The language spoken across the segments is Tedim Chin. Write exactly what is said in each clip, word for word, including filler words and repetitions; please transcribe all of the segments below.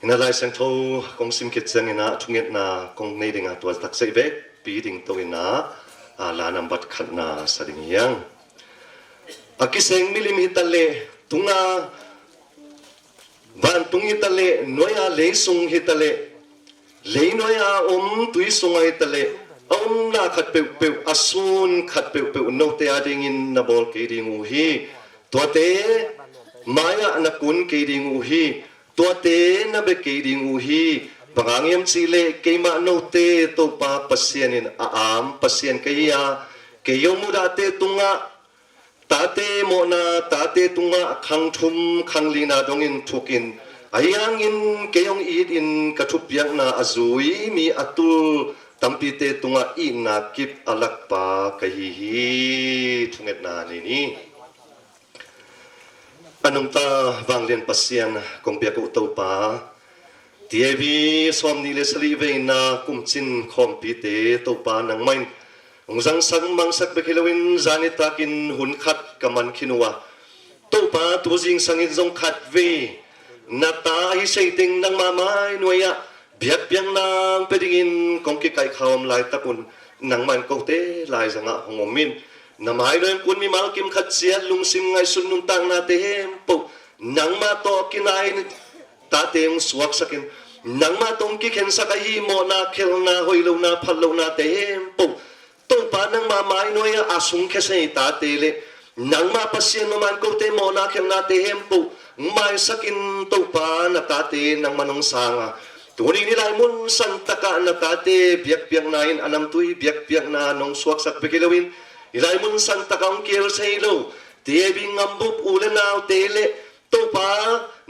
Ina Lai Siangtho kong sim khit ciangin ah thungetna kong nei ding a, tua taksa i vekpi ding to ina, a, la nambat khatna sa ding hi hang. A kiseng milim hi ta leh, tunga vantung hi ta leh, nuai-a leisung hi ta leh, leinuai-a om tui sungah hi ta leh, a omna khat peuhpeuh, a sun khat peuhpeuh note a dingin na bawl kei ding uh hi. Tuate mai-ah na kun kei ding uh hi. Tuate na bia kei ding uh hi. Bang hang hiam cih leh keimah note Topa Pasian in a am Pasian ka hi a, kei hong mudahte tungah tate mawhna, tate tungah khang thum khang lina dongin thukin, ahi hangin kei hong itin ka thupiakna a zui mi a tul tampite tungah itna kip a lakpa ka hi hi. Thungetna nei ni. A nungta vanglian Pasian, kong biak uh Topa, T A V sawmnih le sagih veina kumcin khawmpite Topa nangmah in hong zangsak mangsak bek hi loin zan nitakin hun khat ka man khin uh a, Topa, tu zingsangin zong khatvei na ta ahi seiteng nangmah mainuai-ah biakpiakna hong pia dingin kong kikaihkha om laitakun nangmah in kote laizangah hong om in, na mai nuai hong kun mimal kim khat ciat lungsim ngaihsut nuntaknate hempoh nangmah tawh kinai-in tate hong suaksakin, nangmah tawh hong kikhensak ahi mawhna, khelhna, hoih lohna, phat lohnate hempoh Topa nangmah mainuai-ah a sungkhia sa i tate le nangmah Pasian mamahin kote mawhna khelhnate hempoh maisakin Topa na tate nangmah nong sanga, tuni ni lai mun santakah na tate biakpiakna in a namtui biakpiakna nong suaksak bek hi loin, i lai mun santakah hong kiel sa hi lo T A V ngambup u le naute le Topa,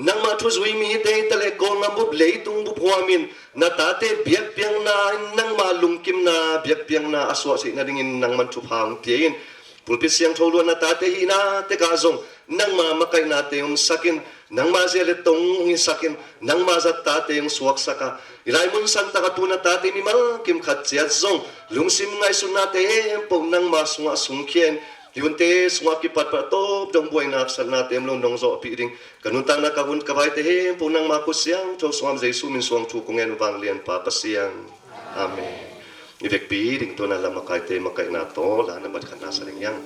nangmah thuzui mite hi ta leh Kawl ngambup leitung bup huamin na tate biakpiakna in nangmah lungkimna biakpiakna a suahsih nadingin nangman thupha hong pia in, pulpit siangtho luah na tate hihna tekah zong nangmah makaihnate hong sakin, nangmah zia le tong hong hisakin, nangmah zat tate hong suaksak a, i lai mun santakah tu na tate mimal kim khat ciat zong lungsim ngaihsutnate hempoh nangmah sungah sungkhia in, i hunte sungah kipatpat a tawp dong buaina haksatnate om lo nong zawhpih ding, ka nuntakna ka hun ka vaite hempoh nangmah khut siangtho sungah Jesu min suang thu kong ngen uh vanglianpa Pasian. Amen. I vekpi ding tawh na la makaite makaihna tawh la nambat khatna sa ding hi hang.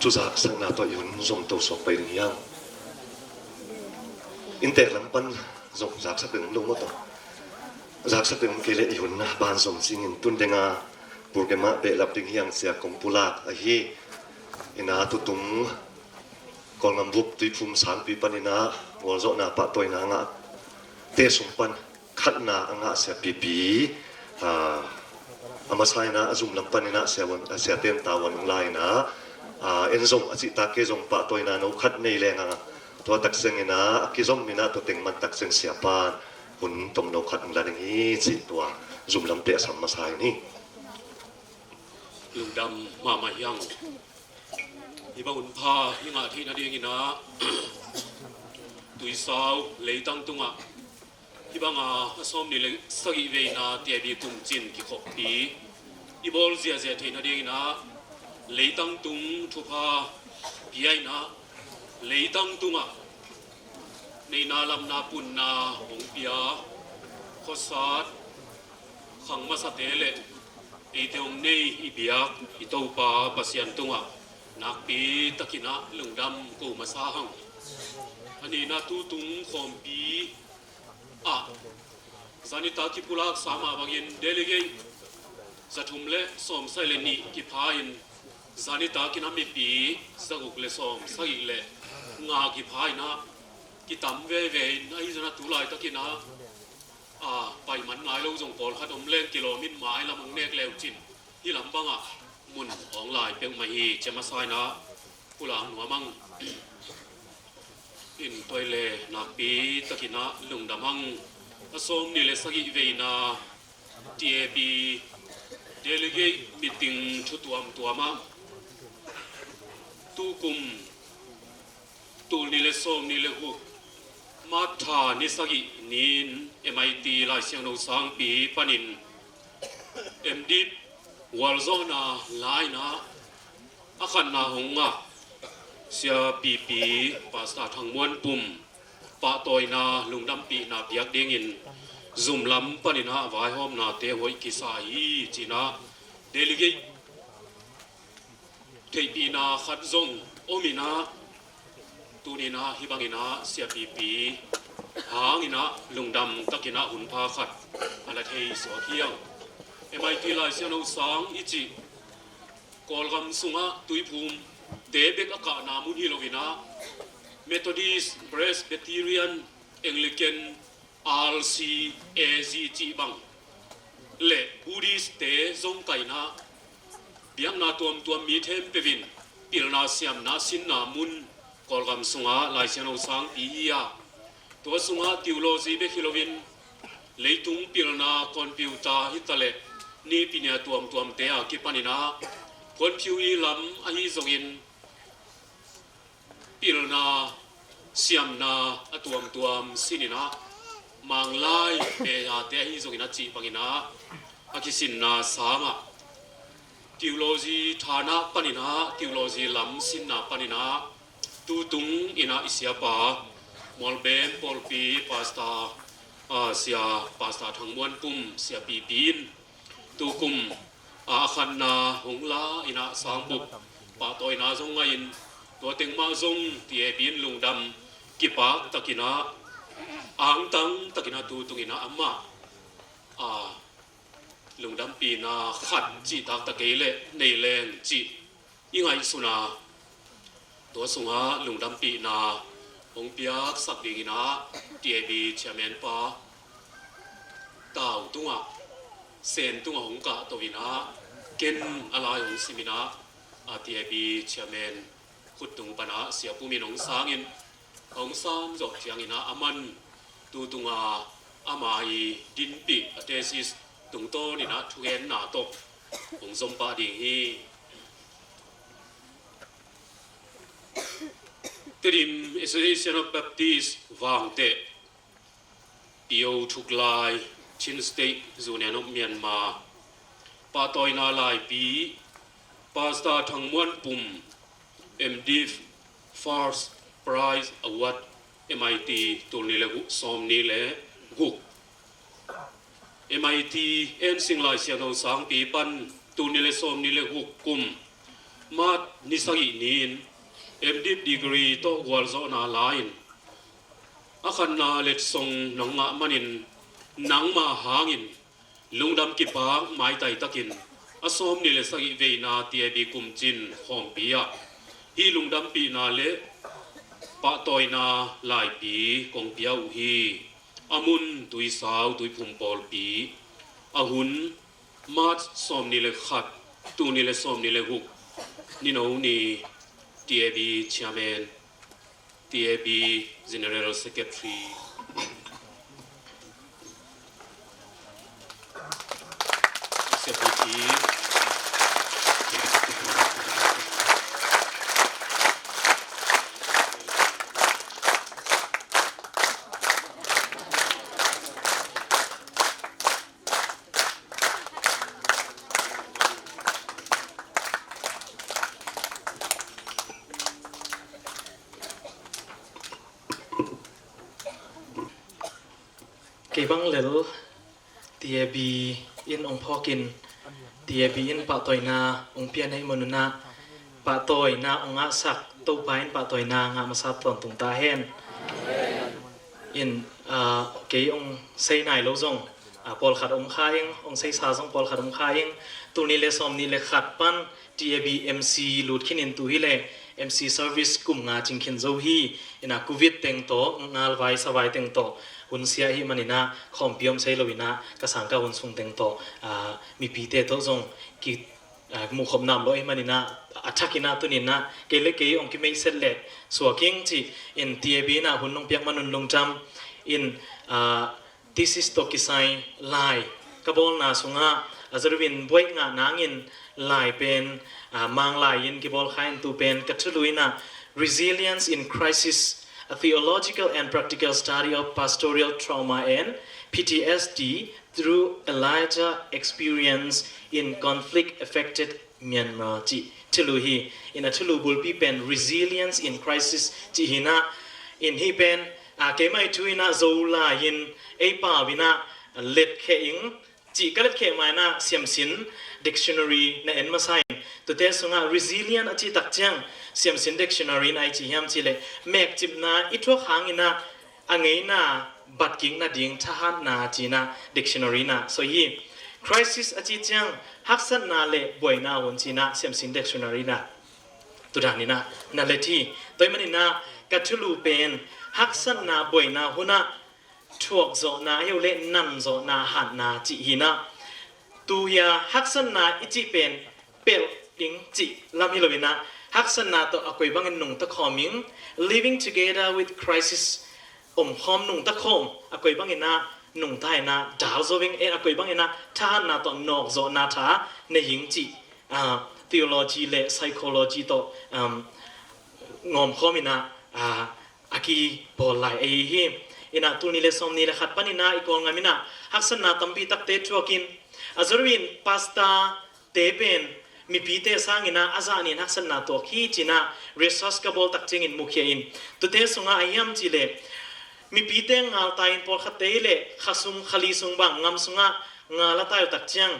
Cu zaksakna tawh i hun zom to suak pai ding hiam? Inntek lam pan zong zaksak ding om lo maw tawh? Zaksak ding om kei leh i hun ban zom singin tun denga program ah behlap ding hiang sia kong pulak ahi. Ina tutung Kawlgam bup tuiphum sangpi pan ina gualzawhna pahtawina ngah te sung pan khatna a ngah sia pipi, a, a masa ina a zum lam pan ina sia wan, a sia tenta wan lai ina, a, en zong a cihtak kei zong pahtawina no khat nei leng a, tua takseng ina a kizom ina tua teng man takseng sia pan hun tom no khat la ding hi cih tua zum lam te a sam masa in hi. Lungdam mahmah hiang. Hi bang hun pha hi ngah theihna ding ina tuisau leitang tungah hi banga a sawm ni le sagih veina T A B kum cin kikhoppi i bawl ziahziah theihna ding ina leitang tung thupha pia ina leitang tungah neihna lamna punna hong pia khuasat khang masate le eite hong nei i biak i Topa Pasian tungah nakpi takin ah lungdam ko masa hang. A nihna tutung khawmpi ah zanitak kipulak sa mah bangin delegate zathum le sawmsagih le nih kipha in zanitak in a mipi zaguk le sawmsagih le nga kipha in ah kitam veve in ahi zong a tu laitakin ah a, paiman ngai lo zong pawlkhat om leng kilawm in mai lam hong nek leu cin hi lam bangah mun hong lai peuhmah hi. Cia masa ina pulak nuam ang. In tuai le nakpi takin ah lungdam ang. A sawm ni le sagih veina T A B delegate meeting thu tuamtuam ah tukum tul ni le sawm ni le guk March tha ni sagih ni-in M I T Lai Siangtho sangpi panin M Div gualzawhna la-in ah a khatna hong ngah Sia Pipi Pastor Thang Muan Pum pahtawina lungdampihna piak dingin zum lam panin ah vaihawmnate hoih kisa hi ci-in ah delegate theihpihna khat zong om in ah tuni-in ah hi bangin ah Sia Pipi hangin ah lungdam takin ah hun pha khat a la thei suak hi ang. M I T Lai Siangtho sang i cih Kawlgam sungah tuiphumte bek a kahna mun hi lo-in ah Methodist, Presbyterian, Anglican, R C, A Z cih bang le Buddhist-te zong kaihna biakna tuamtuam mi khempeuh in pilna siamna sinna mun Kawlgam sungah Lai Siangtho sangpi hi a, tua sungah theology bek hi loin leitung pilna computer hi taleh nipi ni a tuamtuamte a kipanin ah phuanphiu i lam ahi zongin pilna siamna a tuamtuam sinin ah Manglai meyate ahi zongin a cih bangin ah a kisinna sangah theology thana panin ah theology lam sinna panin ah tutung in ah i siapa Mualbem pawlpi pastor, ah, Sia Pastor Thang Muan Pum, Sia Pipi in tukum a khatna hong la in ah sangbup pahtawina zong ngah in tua teng mah zong T A B in lungdam kipak takin ah angtang takin ah tutung in ah amah a lungdampihna khat cih taktak kei leh nei leng cih i ngaihsun a, tua sungah lungdampihna hong piaksak dingin ah T A B chairman pa Tau tungah Sen tungah hong kahto in ah ken a lai hong sim in ah a T A B chairman khut tung pan ah Sia Pum in hong sang in hong sang zawh ciangin ah aman tu tunga ama i dinpih a thesis tungtawn in ah thugenna tawh hong zom pah ding hi. Tedim Association of Baptist Vangteh, P O Thuklai, Chin State, Union of Myanmar, pahtawina laipi, Pastor Thang Muan Pum, M Div First Prize Award, M I T, tul nih le guk, sawm nih le guk. M I T Ensing Lai Siangtho sangpi pan tul nih le sawm nih le guk kum March ni sagih ni-in M.Div degree tawh gualzawhna la-in a khatna letsong nong ngah manin nangma hangin lungdam kipak maitai takin a sawmnih le sagih veina T A B kumcin khawmpi ah hih lungdampihna le pahtawina laipi kong pia uh hi. A mun Tuisau Tuiphum pawlpi, a hun March sawmnih le khat, tul nih le sawmnih le guk ni no ni. T A B Chairman, T A B General Secretary. Kei bang lel T A B in ong phawkin, T A B in pahtawina ong pian ahih manun ah pahtawina ong ngahsak Topa in pahtawina ngah masa tawntung ta hen. In, ah, kei ong sei nai lo zong, ah, pawlkhat om kha ing, ong seisa zong pawlkhat om kha ing. Tul nih le sawmnih le khat pan T A B M C lut khin in tu hi le M C service kum nga cing khin zo hi. Ina covid teng tawh, ngalvai savai teng tawh hun sia ahih manin ah khawmpi om sei lo in ah ka sang ka hun sung teng tawh, ah, mipite tawh zong ki, ah, muhkhop nam lo ahih manin ah a thak in ah tuni in ah kei le kei ong kimeih set le suak ing ci in T A B in ah hun nong piak manun lungdam. In, ah, thesis tawh kisai lai ka bawlna sungah a zaruin buaih ngah nangin lai pen, ah, Manglai in kibawl kha in tu pen ka thulu in ah Resilience in Crisis, a Theological and Practical Study of Pastoral Trauma and P T S D through Elijah Experience in Conflict Affected Myanmar cih thulu hi. In a thulu bulpi pen Resilience in Crisis cih hi in ah, in hih pen, ah, keimah thu in ah Zolai in ei pau in ah let kheh ing cih ka let kheh ma in ah Siamsin Dictionary na en masa in, tute sungah resilient a cih tak ciang Siamsin Dictionary in a i cih hiam cih leh mekcipna i thuak hang in ah a ngeina batkik nading thahatna ci in ah dictionary in ah soi hi. Crisis a cih ciang haksatna le buaina hun ci in ah Siamsin Dictionary in ah tu dan in ah na let hi. Tua ahih manin ah ka thulu pen haksatna buaina hun ah thuak zawhna hi uh leh nan zawhna hatna cih hi in ah, tu hi a haksatna i cih pen pelh ding cih lam hi lo in ah, haksatna tawh a koi bangin nungta khawm ing, living together with crisis, omkhawm nungta khawm, a koi bangin ah nungta in ah dal zo ing, eh, a koi bangin ah thahatna tawh nawkzawhna tha nei ing cih, ah, theology le psychology tawh, um, ngawmkhawm in ah, ah, a kibawl lai ahi hi. In ah tul nih le sawmnih le khat panin ah i Kawl ngam in ah haksatna tampi takte thuak in, a zaruin pastor te pen mipite sangin ah a zah nih in haksatna tuak hi ci in ah research ka bawl tak ciangin mukhia in, tute sungah a hiam cih leh mipite ngalta in pawlkhatte hi leh kha sung kha li sung bang ngam sungah ngal a tai uh tak ciang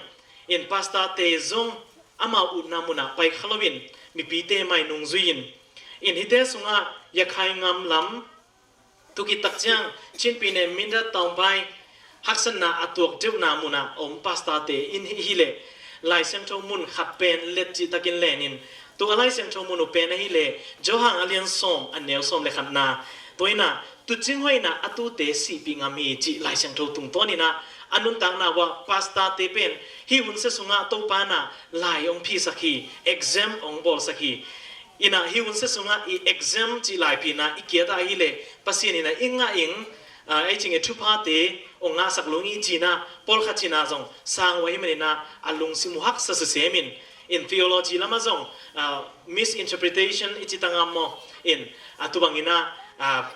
in pastor te zong amau utna munah pai kha lo in mipite mai nungzui in, in hihte sungah Yakhai ngam lam tu khit tak ciang Chin Pyine Mindat Taungphai haksatna a tuak deuhna munah om pastor te in hi, hi leh Lai Siangtho mun khat pen let cih takin len in, tu a Lai Siangtho mun uh pen ahi leh Johan a lian sawm a neu sawm le khatna, tua in ah tuucing hoih in ah a tuute sihpih ngam hi cih Lai Siangtho tungtawn in ah a nuntakna uah pastor te pen hih hun sia sungah Topa in ah lai ong phisak hi, exam ong bawlsak hi. In ah hih hun sia sungah i exam cih laipi in ah i kiat a ahi leh Pasian in ah i ngah ing, ah, ei cih nge thuphate ong ngahsak lung hi ci in ah pawlkhat ci in ah zong sang uh ahih manin ah a lungsim uh haksa sisem in, in theology lamah zong, ah, misinterpretation i cih ta ngam maw, in, ah, tu bangin ah, ah,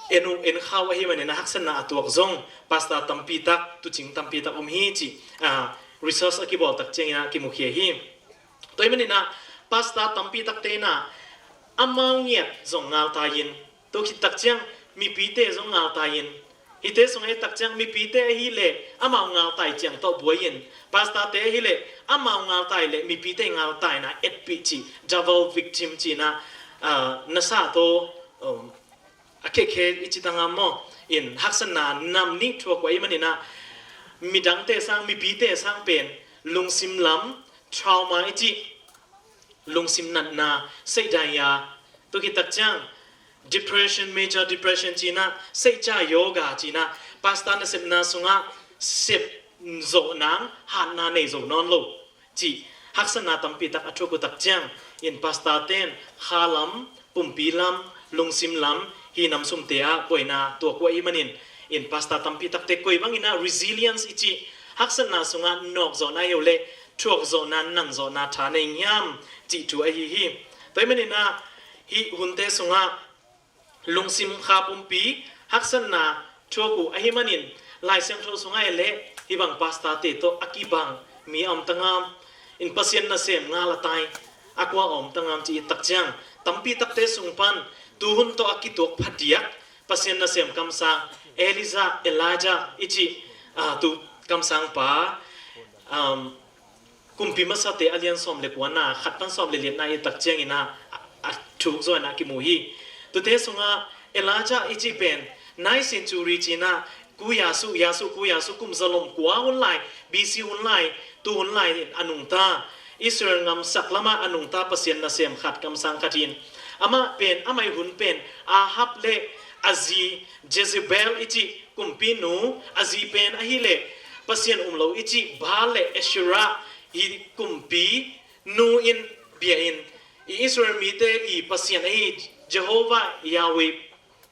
en uh en kha uh ahih manin ah haksatna a tuak zong pastor tampi tak, tuucing tampi tak om hi cih, ah, research a kibawl tak ciangin ah kimukhia hi. Tua ahih manin ah pastor tampi takte in ah amau ngiat zong ngalta in, tu khit tak ciang mipite zong ngalta in, Hihte sungah i et tak ciang mipite ahih leh amau ngaltai ciang tawh buai-in, pastorte ahih leh amau ngaltai leh mipite ngaltaina etpih cih, double victim cihna, ah, nasa tawh, um, a khekhe i cih tangam maw, in haksatna nam nih thuak uh ahih manin ah, midangte sang, mipite sang pen lungsim lam, trauma i cih, lungsim natna, seih dai a, tua khit tak ciang depression, major depression cihna, seih ca yoga cihna, pastor nasepna sungah sep zawh nang, hatna nei zo nawn lo cih haksatna tampi tak a thuak uh tak ciang in, pastorte in kha lam, pumpi lam, lungsim lam, hih nam sungte ah buaina tuak uh ahih manin, in pastor tampi takte koi bangin ah resilience i cih, haksatna sungah nawkzawhna hi uh leh thuakzawhna, nanzawhna tha nei hiam cih thu ahi hi. Tua ahih manin ah hih hunte sungah lungsim, kha, pumpi haksatna thuak uh ahih manin, Lai Siangtho sungah leh hih bang pastorte tawh a kibang mi a om ta ngam, in Pasian nasem ngal a tai a kua a om ta ngam cih i et tak ciang, tampi takte sung pan tuhun tawh a kituak phadiak Pasian nasem kamsang, Elijah, Elijah i cih, ah, tu kamsangpa, um, Kumpi Masate a lian sawm le kuana, khat pan sawm le liatna i et tak ciangin ah, a, a thuk zaw in ah kimu hi. Tute sungah Elijah i cih pen, ninth century cihna, Khu Yesu, Yesu, Khu Yesu, kum zalom kua hun lai, B C hun lai, tu hun lai a nungta, Israel ngam sak lamah a nungta Pasian nasem khat, kamsang khat hi in, amah pen, amah i hun pen Ahab le a zi Jezebel i cih kumpinu, a zi pen ahih leh pasian um lo i cih Baal le Asherah i kumpinu in bia in, i Israel mite i Pasian ahi Jehovah Yahweh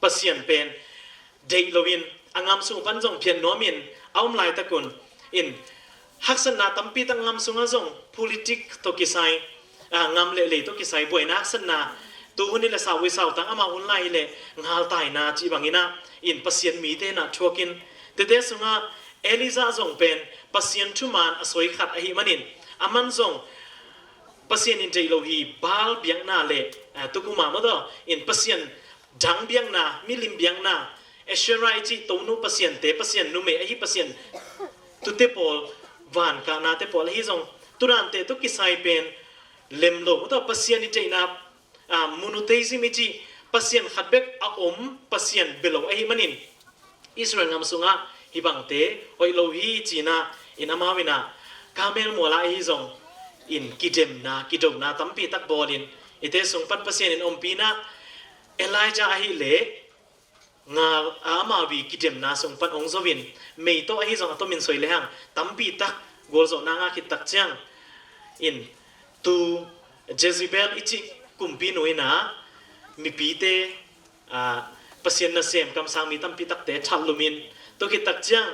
Pasian pen deih loin, a ngam sung pan zong phiat nuamin a om laitak un, in haksatna tampi tak ngam sungah zong, politic tawh kisai, ah, ngam le lei tawh kisai buaina, haksatna, tuhun i leh sauvui sautang, amah hun lai i leh ngaltaina cih bangin ah, in Pasian mite in ah thuakin, tete sungah Elijah zong pen Pasian thuman a soi khat ahih manin, aman zong Pasian in deih lo hi, Baal biakna le, ah, tukum ah maw taw, in pasian dang biakna, milim biakna, Asherah i cih tonu pasiante, pasian numei ahi, pasian tute pawl, van kahnate pawl ahi zong, tudante tawh kisai pen lem lo, maw taw, Pasian i deihna, ah, monotheism i cih, Pasian khat bek a om Pasian bia lo ahih manin, Israel ngam sungah hih bangte hoih lo hi ci-in ah, in amau in ah Karmel mual ah ahi zong, in kidemna, kidona tampi tak bawlin, hihte sung pan Pasian in ompihna, Elijah ahih leh ngal, a, amau i kidemna sung pan hong zo in, mei tawh ahi zong a tomin soi lehang tampi tak gualzawhna ngah khit tak ciang, in tu Jezebel i cih kumpinu in ah mipite, ah, Pasian nasem kamsang mi tampi takte that lumin, tua khit tak ciang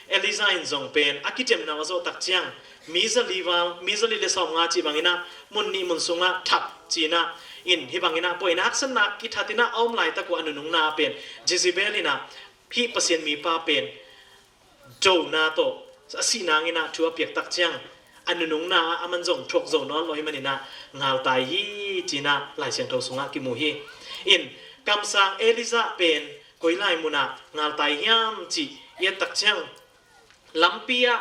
Elijah in zong pen a kidemna a zawh tak ciang, mi zali val, mi zali le sawmnga cih bangin ah mun nih mun sungah that ci-in ah, in hih bangin ah buaina, haksatna kithat in ah a om laitak uh a nunungna ah pen Jezebel in ah hih Pasian mipa pen dona tawh a sih nangin ah thu a piak tak ciang, a nunungna ah aman zong thuak zo nawn lo ahih manin ah ngaltai hi ci-in ah Lai Siangtho sungah kimu hi. In kamsang Elijah pen koi lai munah ngaltai hiam cih i et tak ciang, lampi ah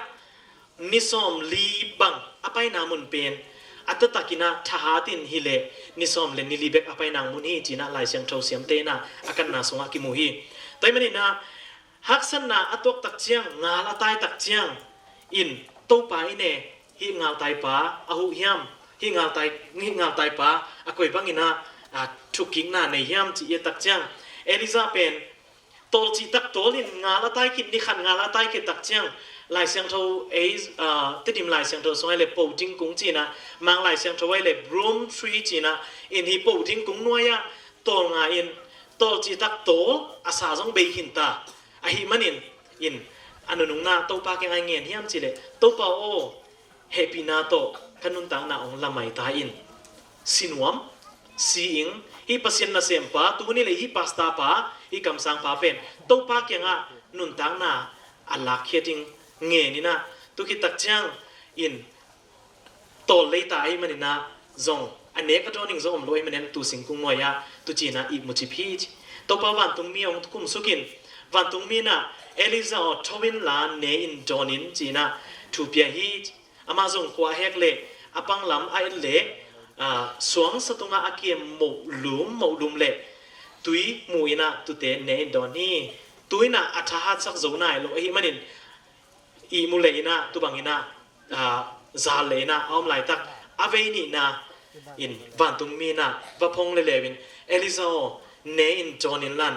ni sawmli bang a paina mun pen a taktakin ah thahat in hi leh ni sawm le ni li bek a paina mun hi ci-in ah Lai Siangtho siamte in ah a kanna sungah kimu hi. Tua ahih manin ah haksatna a tuak tak ciang, ngal a tai tak ciang, in Topa in e, hih ngaltaipa a huh hiam, hih ngaltai, hih ngaltaipa a koi bangin ah, a, thukikna nei hiam cih i et tak ciang, Elijah pen tawlcih tak tawlin ngal a tai khit, ni khat ngal a tai khit tak ciang, Lai Siangtho ei, a, Tedim Lai Siangtho sung ah leh po ding kung ci-in ah, Mang Lai Siangtho ah leh broom tree ci-in ah, in hih po ding kung nuai ah tawlnga in, tawlcih tak tawl, a sa zong bei khin ta ahih manin, in a nunungna Topa kiangah ngen hiam cih leh, Topa aw, hehpihna tawh ka nuntakna hong lamai ta in, si nuam, si ing, hih Pasian nasempa, tuni leh hih pastorpa, hih kamsangpa pen Topa kiangah nuntakna a lakkhiat ing, ngen in ah, tua khit tak ciang, in tawl lei ta ahih manin ah zong, a nek a dawn ding zong om lo ahih manin ah tu singkung nuai ah tu ci-in ah ihmu cip hi ci. Topa vantungmi hong kumsuk in, Vantungmi in ah, Elijah aw, tho inla ne in dawn in, ci-in ah thu pia hi. Amah zong khua a hek leh a panglam a et leh, aa, suangsa tungah a kiem moh lum moh lum leh tui mu in ah tute ne in dawn hi. Tu in ah a thahatsak zo nai lo ahih manin, ihmu leh in ah, tu bang in ah, aa, zal leh in ah a om laitak, a vei nihna in vantungmi in ah va phong leuleu in, Elijah aw, ne in dawn inla,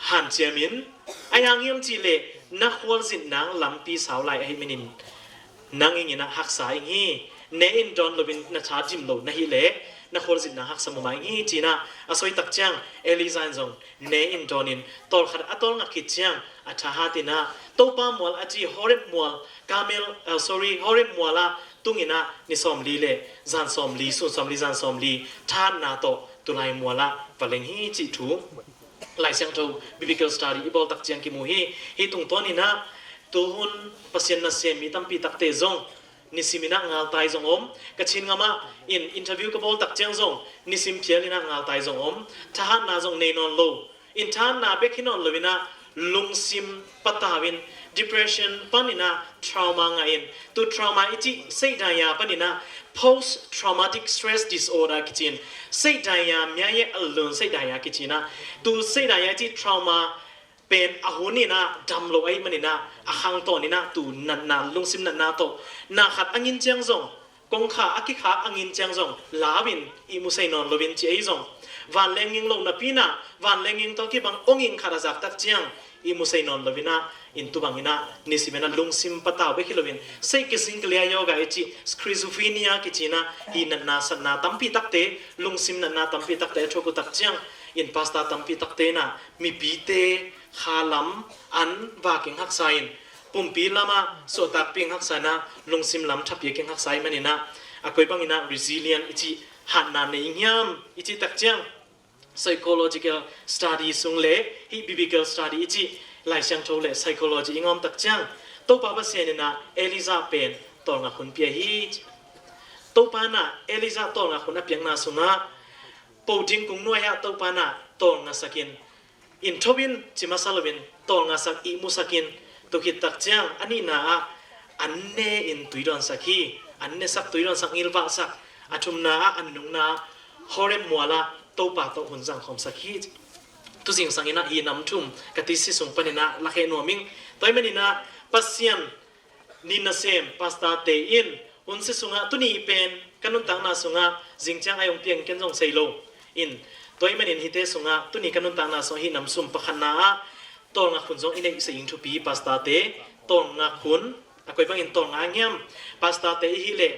hanciam in, a hiang hiam cih leh na khualzinna lampi sau lai ahih manin nang ing in ah haksa ing hi. Ne in dawn loin na tha dim lo na hih leh na khualzinna haksa mumah ing hi, ci-in ah a soi tak ciang, Elijah in zong ne in dawn in, tawlkhat a tawlnga khit ciang a thahat in ah, Topa mual a ci Horeb mual, Karmel, uh, sorry, Horeb mual ah tung in ah ni sawmli leh zan sawmli, sun sawmli, zan sawmli thahatna tawh tulai mual ah va leng hi, cih thu Lai Siangtho biblical study i bawl tak ciang kimu hi. Hih tungtawn in ah, tuhun Pasian nasem mi tampi takte zong nisim in ah ngaltai zong om. Ka Chin ngam ah in interview ka bawl tak ciang zong nisim phial in ah ngaltai zong om. Thahatna zong nei nawn lo. In thahatna bek hi nawn lo in ah, lungsim patau in, depression pan in ah trauma ngah in, tu trauma i cih seihdaya pan in ah post traumatic stress disorder kici in, seihdaya myaye alun seihdaya kici in ah, tu seihdaya i cih trauma pen a hun in ah dam lo ahih manin ah, a khangtawn in ah tu natna, lungsim natna tawh na khat a ngin ciang zong, kongkhak a kikhak a ngin ciang zong lau in ihmu sei nawn lo in, ci ahi zong, vanleng ging lo napi in ah, vanleng ging tawh kibang ong ging khat a zak tak ciang ihmu sei nawn lo in ah, in tu bang in ah nisim in ah lungsim patau bek hi lo in, seih kizing kilia yoga i cih schizophrenia kici in ah, hih natna satna tampi takte, lungsim natna tampi takte a thuak uh tak ciang in, pastor tampi takte in ah mipite kha lam an vak keng haksa in, pumpi lam ah suahtakpih keng haksa in ah, lungsim lam thapiak keng haksa ahih manin ah, a koi bang in ah resilient i cih hatna nei ing hiam i cih tak ciang, psychological study sung leh hih biblical study i cih Lai Siangtho leh psychology i ngawm tak ciang, Topa Pasian in ah Elijah pen tawlnga hun pia hi. Topa in ah Elijah tawlnga hun a piakna sungah, po ding kung nuai ah Topa in ah tawlnga sak in, in tho in ci masa lo in, tawlnga sak, ihmu sak in, tu khit tak ciang a nihna ah an ne in tui dawn sak hi. An ne sak, tui dawn sak, ngilvah sak. A thumna ah, an nungna ah Horeb mual ah Topa tawh hun zang khawm sak hi. Tu zingsang in ah hih nam thum ka thesis sung pan in ah lakhia nuam ing. Tua ahih manin ah Pasian, ni nasem pastorte in hun si sungah, tuni pen ka nuntakna sungah zing ciang a hong piang ken zong sei lo in, tua ahih manin hihte sungah tuni ka nuntakna sungah hih nam sung pakhatna ah tawlnga hun zong i neih seh ing, thupi. Pastorte tawlnga hun, a koi bangin tawlnga ngiam, pastorte i hih leh,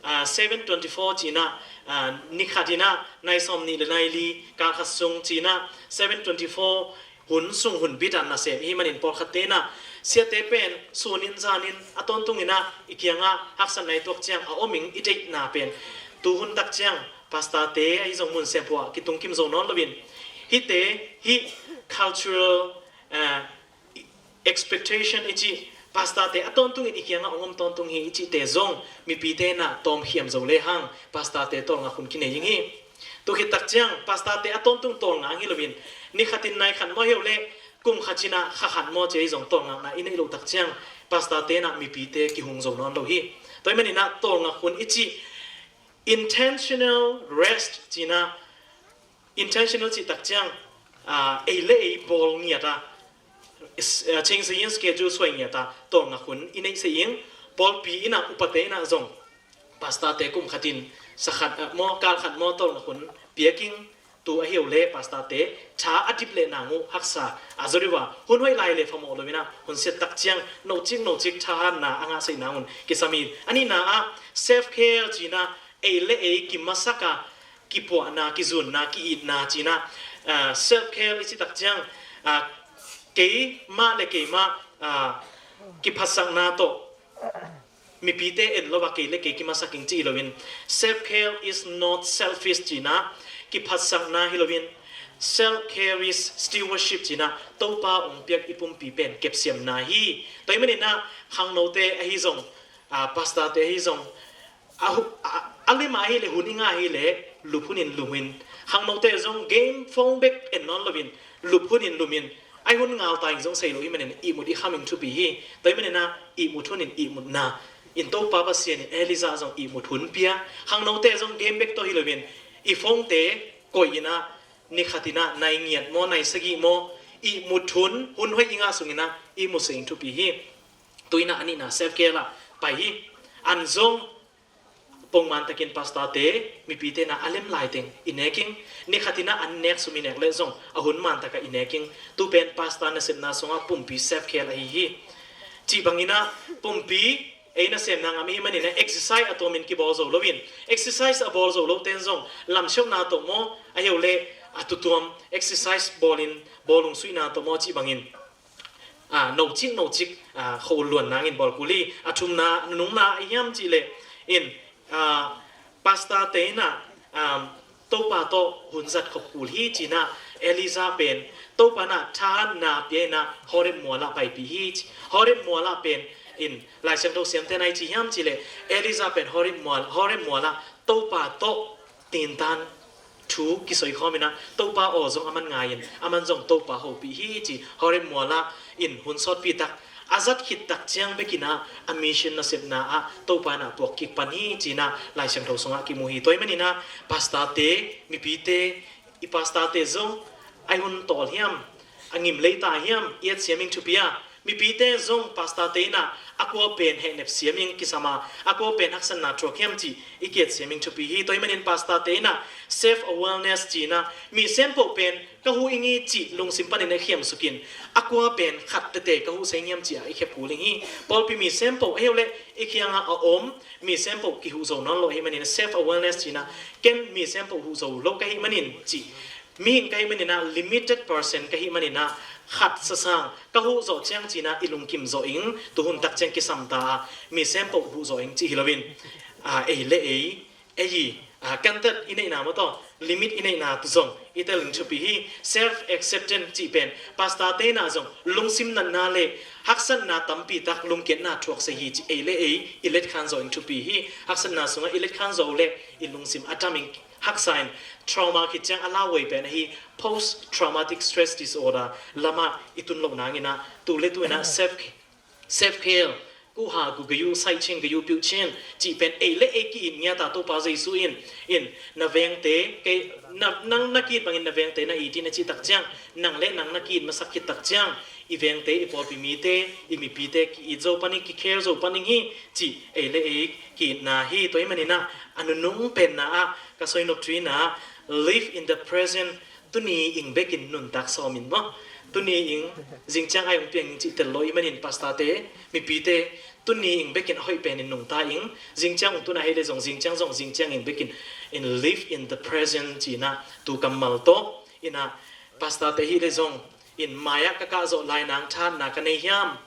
ah, seven twenty-four ci-in ah, ah, ni khat in ah nai sawm nih le nai li, kal khat sung ci-in ah seven twenty-four hun sung hun bit ah nasem i hih manin, pawlkhatte in ah siate pen sunin zanin a tawntungin ah i kiangah haksatna i tuak ciang a om ing i deihna pen, tu hun tak ciang pastorte ahi zong mun sem pua kitung kim zo nawn loin, hihte, hih cultural, eh, expectation i cih, pastorte a tawntungin i kiangah hong om tawntung hi i cihte zong mipite in ah tawmkhiam zo lehang pastorte tawlnga hun kinei ing hi. Tu khit tak ciang pastorte a tawntung tawlnga hi loin, ni khatin nai khat maw, hi lo leh kum khat in ah kha khat maw ci-a i zong tawlngakna i neih loh tak ciang pastorte in ah mipite kihung zo nawn lo hi. Tua ahih manin ah tawlnga hun i cih, intentional rest ci-in ah, intentional cih tak ciang, ah, ei le ei bawl ngiat ah, is, ah, changing schedule suai ngiat ah tawlnga hun i neih seh ing. Pawlpi in ah, upate in ah zong pastorte kum khatin sa khat, ah, maw, kal khat maw tawlnga hun piak ing. Tu ahi lo leh pastorte tha a dip leh nang uh haksa a zaw dih uh a, hun hoih lai leh phamawh lo in ah, hun siat tak ciang nocik nocik thahatna a ngah seh nang un kisam hi. A nihna ah self care ci-in ah, ei le ei kimasak a, kipuahna, kizunna, ki-itna ci-in ah, ah, self care i cih tak ciang, ah, keimah le keimah, ah, kiphatsakna tawh mipite en lo a, kei le kei kimasak ing ci hi loin, self care is not selfish ci-in ah, kiphatsakna hi loin, self care is stewardship ci-in ah, Topa hong piak i pumpi pen kepsiamna hi. Tua ahih manin ah khangnote ahi zong, ah, pastorte ahi zong, a hu-, a, a lim ah hi leh, hun i ngah hi leh, lup hunin lum in. Khangnote zong game phone bek en nawn loin, lup hunin lum in. Ai hun ngal ta ing zong sei lo hi manin ihmut i kham ing thupi hi. Tua hi manin ah ihmut hun in ihmutna in Topa Pasian in Elijah zong ihmut hun pia. Khangnote zong game bek tawh hi loin i phone te koih in ah ni khat in ah nai ngiat maw, nai sagih maw, ihmut hun, hun hoih i ngah sungin ah ihmut se ing thupi hi. Tu in ah a nihna self care ah pai hi. An zong pongman takin pastor te, mipite na a lem lai teng i nek ing. Ni khat in ah an nek sum i nek leh zong a hun man takah i nek ing. Tu pen pastor nasepna sungah pumpi self care ahi hi. Cih bangin ah pumpi ei nasemna ngam i hih manin ah exercise a tuamin kibawl zo loin, exercise a bawl zo lote in zong lamsiamna tawh maw, ahi leh a tutuam exercise bawlin bawl lungsuihna tawh maw cih bangin, a, nocik nocik, a, kho luan nangin bawl kul hi. A thumna, nunungna a hiam cih leh in, a, pastor te in ah, a, Topa tawh hun zat khop kul hi ci-in ah Elijah pen Topa in ah thahatna pia in ah Horeb mual ah paipih hi ci. Horeb mual ah pen in Lai Siangtho siamte na i ci hiam cih leh Elijah pen Horeb mual, Horeb mual ah Topa tawh tintan thu kisoi khawm in ah Topa aw zong aman ngai in, aman zong Topa hopih hi ci. Horeb mual ah in hun sawtpi tak a zat khit tak ciang bek in ah a mission nasepna ah Topa in ah puak kik pan hi ci-in ah Lai Siangtho sungah kimu hi. Tua hi manin ah pastor te, mipite, i pastor te zong ai hun tawl hiam, a ngim lei ta hiam, i et siam ing thupi a, mipite zong pastor te in ah a kua pen hehnep siam ing kisam a, a kua pen haksatna thuak hiam cih i ki et siam ing thupi hi. Tua hi manin pastor te in ah self awareness ci-in ah mi sempoh pen ka huh ing hi cih lungsim panin a khiam sukin, a kua pen khat tete ka huh se ing hiam cih ah i khep kul ing hi. Pawlpi mi sempoh ahi leh i kiangah a om mi sempoh kihuh zo nawn lo ahi manin self awareness ci-in ah ken mi sempoh huh zo lo ka hih manin cih, mihing ka hih manin ah limited person ka hih manin ah khat sasang ka huh zawh ciang ci-in ah i lungkim zawh ing, tuhun tak ciang kisam ta a mi sempoh huh zawh ing cih hi loin, a, ei le ei, ei, a, kantat i neihna maw tawh limit i neihna tu zong i tel ing thupi hi. Self acceptance cih pen pastor te in ah zong lungsim natna le haksatna tampi tak lungkiatna thuak se hi ci. Ei le ei i letkhan zawh ing thupi hi. Haksatna sungah i letkhan zawh leh i lungsim a dam ing, haksa in trauma khit ciang a lauhuai pen ahi post traumatic stress disorder lamah i tun loh nangin ah tu le tu in ah self, self care, kuha gu gayu, sai chin gayu, piu chin cih pen ei le ei ki-it ngiat a, Topa Jesu in, in na vengte, kei, na, nang na ki-it bangin na vengte na it in a cih tak ciang, nang le nang na ki-it masak khit tak ciang i vengte, i pawlpi mite, i mipite ki-it zo pan ing, ki-care zo pan ing hi cih ei le ei ki-itna hi. Tua hi manin ah a nunung penna ah ka soi nop thu in ah live in the present. Tuni ing bekin nuntak sawm in maw. Tuni ing, zingciang ai hong piang ing cih tel lo i hih manin pastor te, mipite, tuni ing bekin a hoih penin nungta ing. Zingciang hong tun a hih leh zong, zingciang zong, zingciang ing bekin in live in the present ci-in ah tu kammal tawh in ah pastor te hih leh zong in mai-ah ka kah zawh lai nang thahatna ka nei hiam?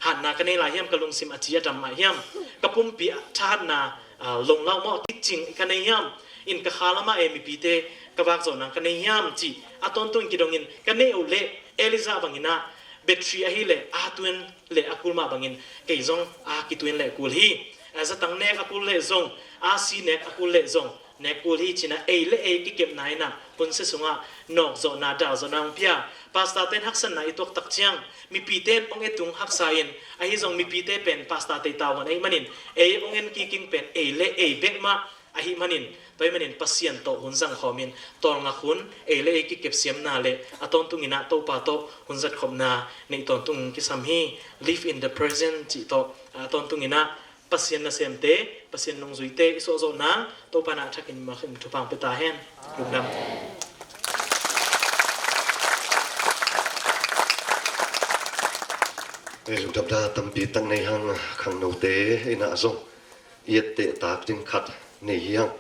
Hatna ka nei lai hiam, ka lungsim a ci a dam mah hiam? Ka pumpi ah thahatna, ah, lunglau maw, teaching ka nei hiam? In ka kha lamah e mipite ka vak zawh nang ka nei hiam cih a tawntung in kidongin ka neih uh leh Elijah bangin ah battery ahi leh a tun le a kul mah bangin kei zong a kitun le kul hi. A zatang nek a kul leh zong, a si nek a kul leh zong nek kul hi ci-in ah ei le ei kikepna in ah hun sia sungah nawkzawhna, dalzawhna hong pia. Pastor ten haksatna i tuak tak ciang mipite in hong et ung haksa in, ahi zong mipite pen pastor te tavuan ahih manin ei hong en kik ing pen ei le ei bek mah ahih manin, tua ahih manin Pasian tawh hun zang khawmin tawlngak hun, ei le ei kikep siamna le a tawntung in ah Topa tawh hun zat khopna neih tawntung kisam hi. Live in the present cih tawh a tawntung in ah Pasian nasemte, Pasian nungzuite i suahzawh nang Topa in a thakin makhin thupha hong pia ta hen. Lungdam. Ei, lungdamna tampi tak nei hang. Khangnote in ah zong i etteh tak ding khat nei hi hang.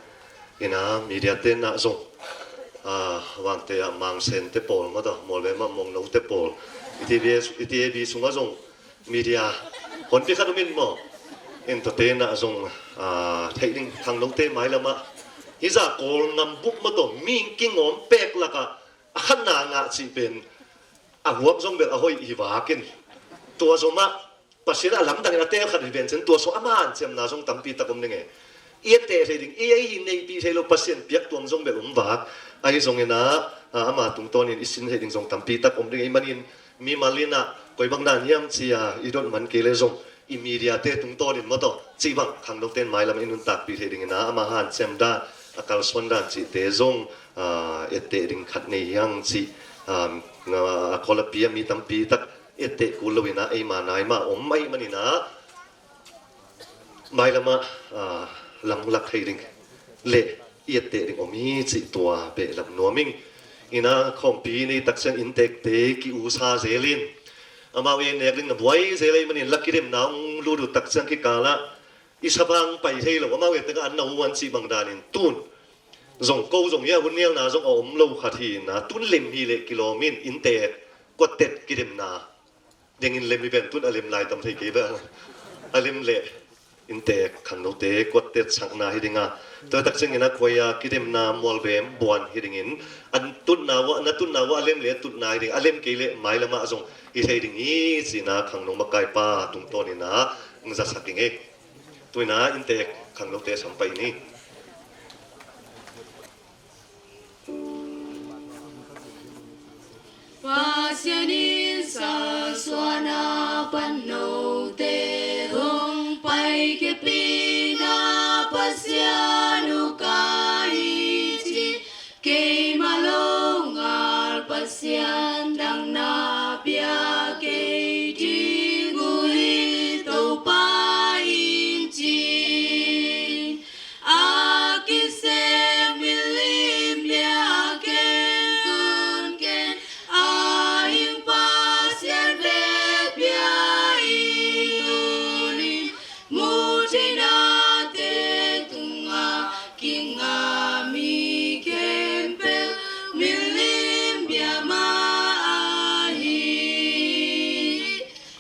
In ah media te in ah zong, ah, Vangtei ah Mangsen te pawl maw, tua Mualvem ah Mongno te pawl, i T V, i T V sungah zong media honpi khat om in maw. In tuate in ah zong, ah, theih ding, khangnote mailam ah hih zah Kawl ngam bup maw, tua mihing kingawm pek lakah a khatna ngah cih pen a huap zong bel a hoih hi vak in, tua zomah Pasian a lamdang in a tel khat hi ven cin, tua sung a hanciamna zong tampi tak om ding e. I etteh thei ding, i ei hi neihpih thei lo, Pasian piak tuam zong bel om vak. Ahi zongin ah, ah, ama tungtawnin i sin thei ding zong tampi tak om ding ahih manin, Mimal in ah koi bang dan hiam ci-a i dot man kei leh zong i media-te tungtawnin maw tawh cih bang khangnote in mailam i nuntakpih theih dingin ah ama hanciam dan, a kalsuan dan cihte zong, ah, etteh ding khat nei hiang cih, ah, a khualapi a mi tampi tak etteh kul loin ah eima nai mah om ahih manin ah mailam ah, ah, lamlak thei ding le i etteh ding om hi cih tua behlap nuam ing. Ina khawmpi nei tak ciang innteekte ki-usa zel in, amau i nek ding na buai zel ahih manin la kidemna hong lut uh tak ciang kikal ah i sa bang pai thei lo, amau i ettek ah an na uan cih bang danin tun zong ko zong hi a, hun nialna zong a om lo khat hi ina, tun lem hi leh kilawm in, innteek kuatet kidemna dengin lem hi pen, tun a lem lai tam thei kei bel. A lem leh innteek khangnote kuatet sakna hi ding a, tua tak ciangin a khuai a kidemna mualvem buan hi dingin, an tutna uah, na tutna uah a lem leh tutna hi ding, a lem kei leh mailam ah zong hi thei ding hi cihna khangno makaipa tungtawnin ah hong zasak ing ei. Tu-in ah innteek khangnote sam pah ni. Pasian in sa suahna pan note hong paikhia pihna, Pasian uh ka hi ci, keima longal Pasian dang na pia kei ding uh hi Topa in ci. A kisem milim pia ken kun ken, a hing Pasian bek pia i tuni, muh theihnate tungah kingah mi khempeuh milim pia mah ahi.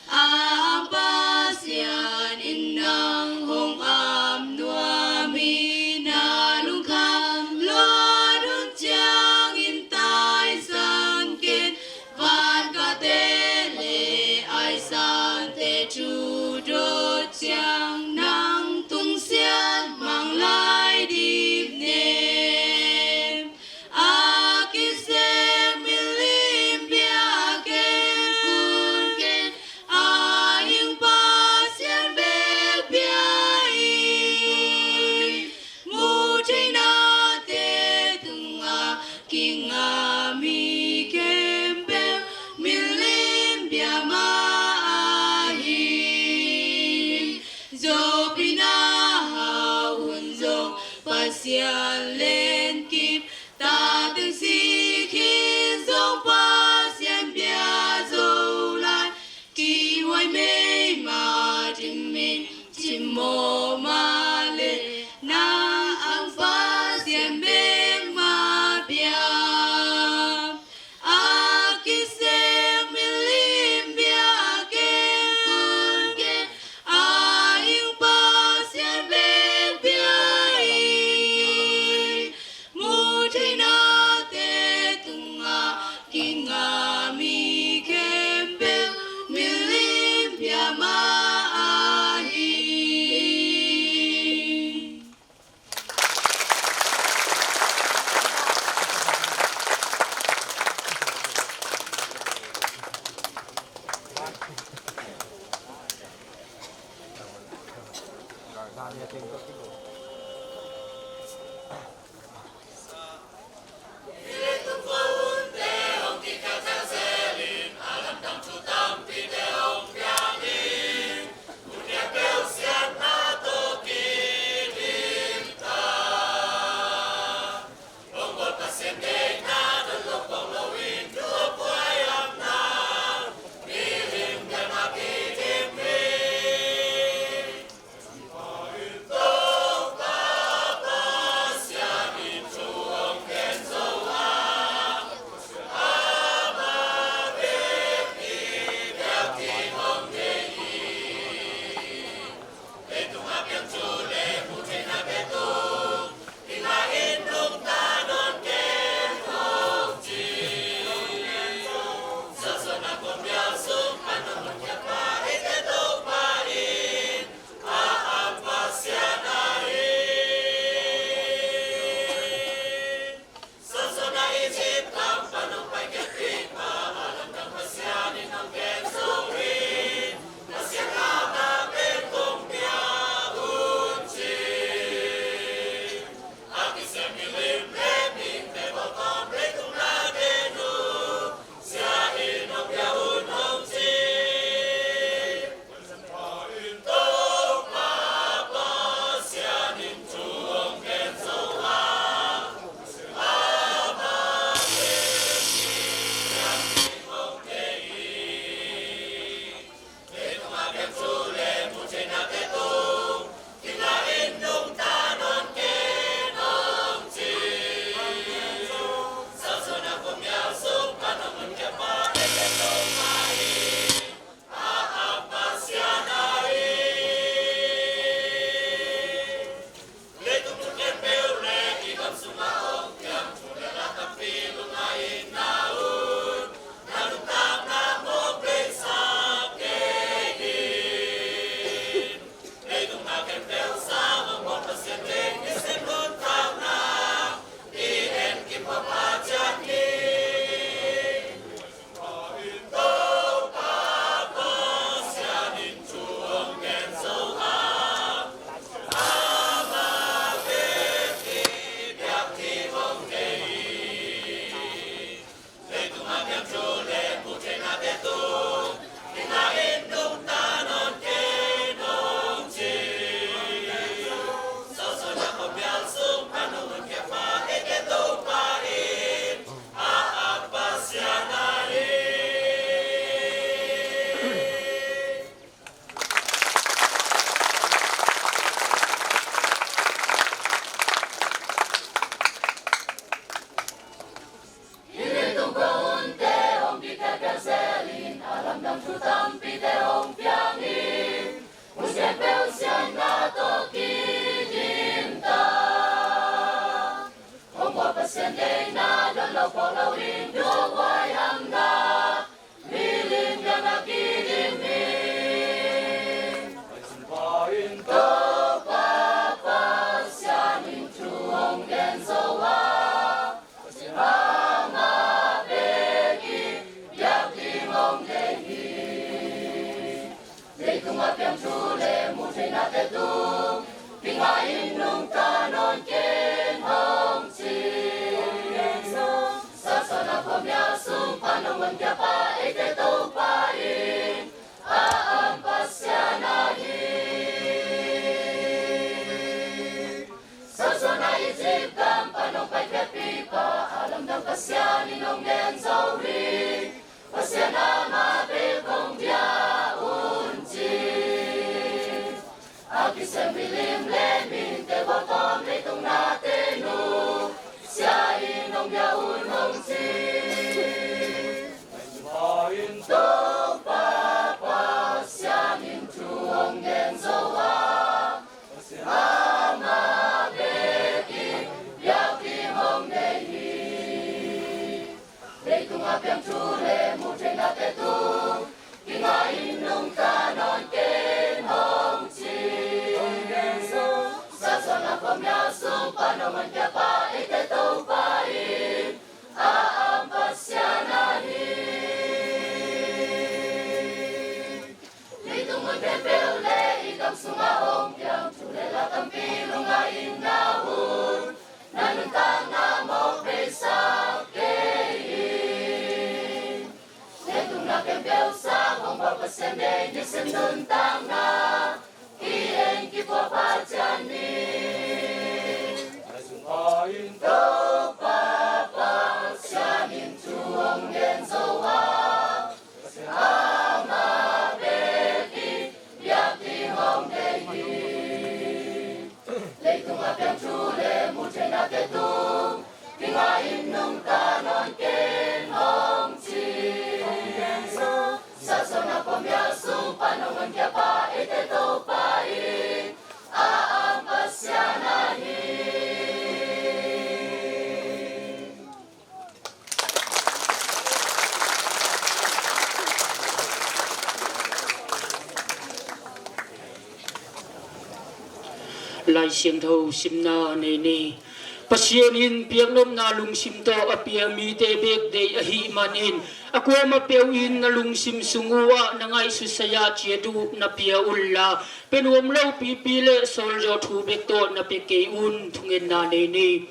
A am Pasian in nang hong am nuam hi, na lungkham luat hun ciangin taisan ken, van kate le aisante thu dot ciang nang tung siatmang lai dip nem. A kisem milim pia ken kun ken, a hing Pasian bek pia i tuni, muh theihnate tungah kingah mi khempeuh milim pia mah ahi. Zopina hau hun zong Pasian lenkip, ta teng sik hi zong Pasian pia zo lai. Kihuai mei mah ding mi cimawh mah leh, na ang Pasian bek mah pia. A kisem milim pia ken kun ken, a hing Pasian bek pia i tuni, muh theihnate tungah kingah mi khempeuh milim pia mah ahi. Lo in dua huai hamna milim biakna kidim hi. Topa Pasian in thu hong gen zo a, Pasian amah bek in biak ding hong deih hi. Leitung a piang thu le muh theihnate tung, pi ngah in nungta nawn ken hong ci. Sa suahna khuamial sung pan hong honkhia pa, eite Topa in a am Pasian ahi hi. Sa suahna Egypt gam pan hong paikhiatpih pa, a lamdang Pasian in hong gen zo hi. Pasian amah bek hong bia un ci. A kisem milim le mihingte bawltawm leitung nate nusia in hong bia un hong ci. Topa Pasian in thu hong gen zo a, amah bek in biak ding hong deih hi. Leitung a piang thu le muh theihnate tung, pi ngah in nungta nawn ken hong ci. Sa suahna khuamial sung pan hong honkhia pa, eite Topa in a am Pasian ahi hi. Leitung mun khempeuh le i gam sungah hong piang thu le la tampi lungngaihna hun, na nuntakna mawk beisak kei in. Leitung na khempeuh sang hong bawl Pasian deih, nisim nuntakna ki-en kipuah pah ciat ni. Topa Pasian in thu hong gen zo a, amah bek in biak ding hong deih hi. Leitung a piang thu le muh theihnate tung, pi ngah in nungta nawn ken hong ci. Sa suahna khuamial sung pan hong honkhia pa, eite Topa in a am Pasian ahi hi. Lai Siangtho simna nei ni. Pasian in piaknopna lungsim tawh a pia mite bek deih ahih manin, a kuamah peuh in na lungsim sung uh ah na ngaihsut saya ciat uh na pia unla, pe nuam lo pipi le sawlzaw thu bek tawh na pia kei un. Thungetna nei ni.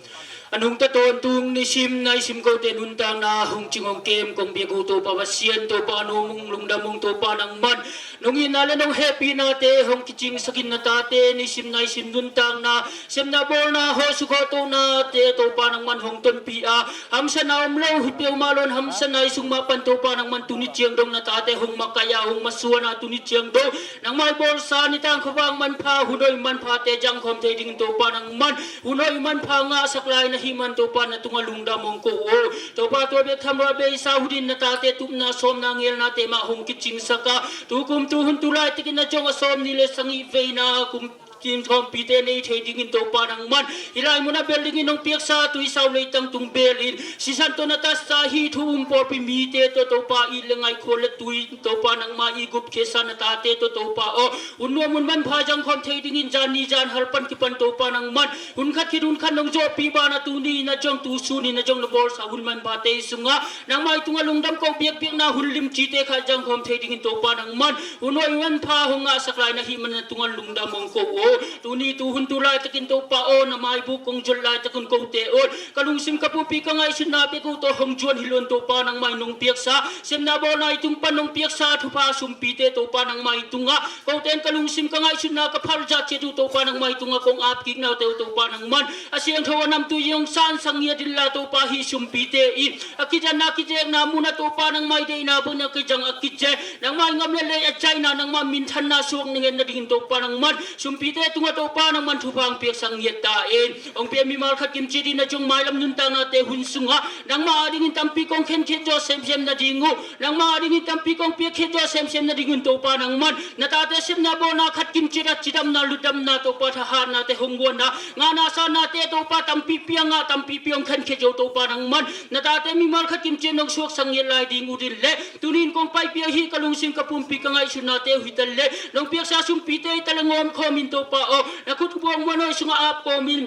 A nungta tawntung nisim naisim kote nuntakna hong cing hong kem kong biak uh Topa Pasian, Topa a nuam ung, lungdam ung Topa nangman. Nong itna le nong hehpihnate hong kicingsak in na tate nisim naisim nuntakna, sepna bawlna, hawh suk hawh tohnate Topa nangman hong tonpih a, hamsatna om lo hi peuhmah lo in hamsatna i sung mah pan Topa nangman tuni ciang dong na tate hong makaih a, hong masuan a, tuni ciang dong nangmah i bawlsa nitang khuavak manpha, hun hoih manphate zangkhawm thei dingin Topa nangman hun hoih manpha ngahsak lai na hih man Topa na tungah lungdam hong ko uh. Topa tua bek tham lo a, beisa hun in na tate tupna sawmna ngelnate mah hong kicingsak a, tu kum tu hun tu laitakin na zong a sawmnih le sagih veina kum kim thawmpite nei thei dingin Topa nangman hih lai munah bel dingin hong piaksa tuisau leitang tung belin sisan tawh na tatsa hih thu um pawlpi mite tawh Topa it le ngaih khual le tui Topa nangmah i gupkhiatsa na tate tawh Topa aw, hun nuam hun manpha zangkhawm thei dingin zan ni zan hal pan kipan Topa nangman hun khat khit hun khat nong zawhpih banah tuni in a zong tu sun in a zong na bawlsa hun manphate i sungah nangmah i tungah lungdam ko biakpiakna hun limcite kha zangkhawm thei dingin Topa nangman hun hoih manpha hong ngahsak lai na hih man na tungah lungdam hong ko uh. Tuni tu hun tu laitakin Topa aw, na maibuk kong zuan laitakin kote aw, ka lungsim ka pumpi ka ngaihsutna bek uh tawh hong zuan hi lo in Topa nangmah in nong piaksa sepna bawlna i tung pan nong piaksa thupha sumpite Topa nangmah i tungah kote in ka lungsim ka ngaihsutna ka phalzah ciat uh Topa nangmah i tungah kong apkikna uh teh uh Topa nangman a siangtho a namtui in hong sansak ngiat inla Topa hih sumpite in a kizatna kizekna munah Topa nangmah i deihna bangin a kizang a kizek nangmah i ngam le lei a zaina nangmah minthanna suak na ngen nadingin Topa nangman sumpite te tungah Topa nangman thupha hong piaksak ngiat ta in. Hong pian mimal khat kimciat in a ciong mailam nuntaknate hun sungah nangmah adingin tampi kong khenkhiat zawh semsem nading uh, nangmah adingin tampi kong piakkhiat zawh semsem nadingun Topa nangman na tate sepna bawlna khat kimciat a cidamna lutdamna Topa thahatnate hong guanna ngahna sanate Topa tampipi a ngah tampipi hong khenkhiat zo Topa nangman na tate mimal khat kimciat nong suaksak ngiat lai ding uh din le tuni in kong paipih ahi ka lungsim ka pumpi ka ngaihsutnate uh hi ta le nong piaksa sumpite hi ta le ngawm khawm in Topa aw na khut buang muanhuai sungah ap kawm in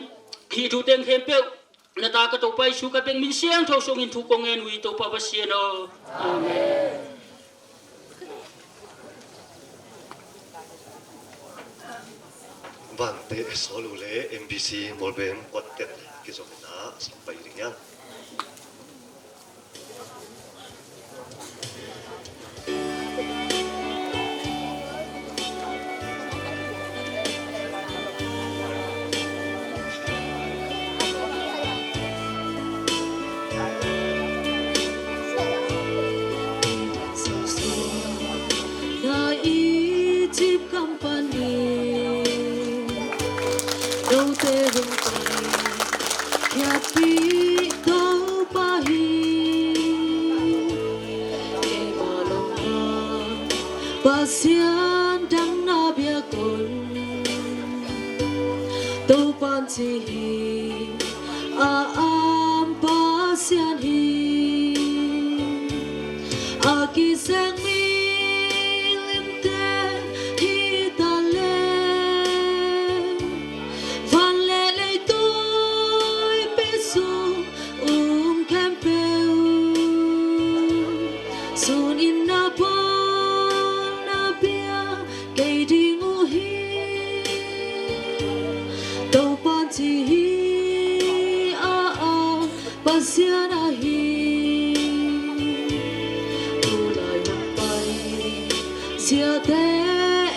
hih thu teng khempeuh na ta ka Topa Jesu ka bek min siangtho sungin thu kong ngen uh hi Topa Pasian aw. Amen. Vante Saul uh le M B C Molbem quartet kizom in a sampai ding hiam? Na Egypt gam panin note hong pai khiatpih Topa hi. Keima lungah Pasian dang na biak un. Topa'n ci hi, a am Pasian hi. A kiseng milimte hi ta leh van le leitui pi sung um khempeuh sun in na bawl na bia kei ding uh hi. Topa'n ci hi, a am Pasian ahi. Tulai hun pai siate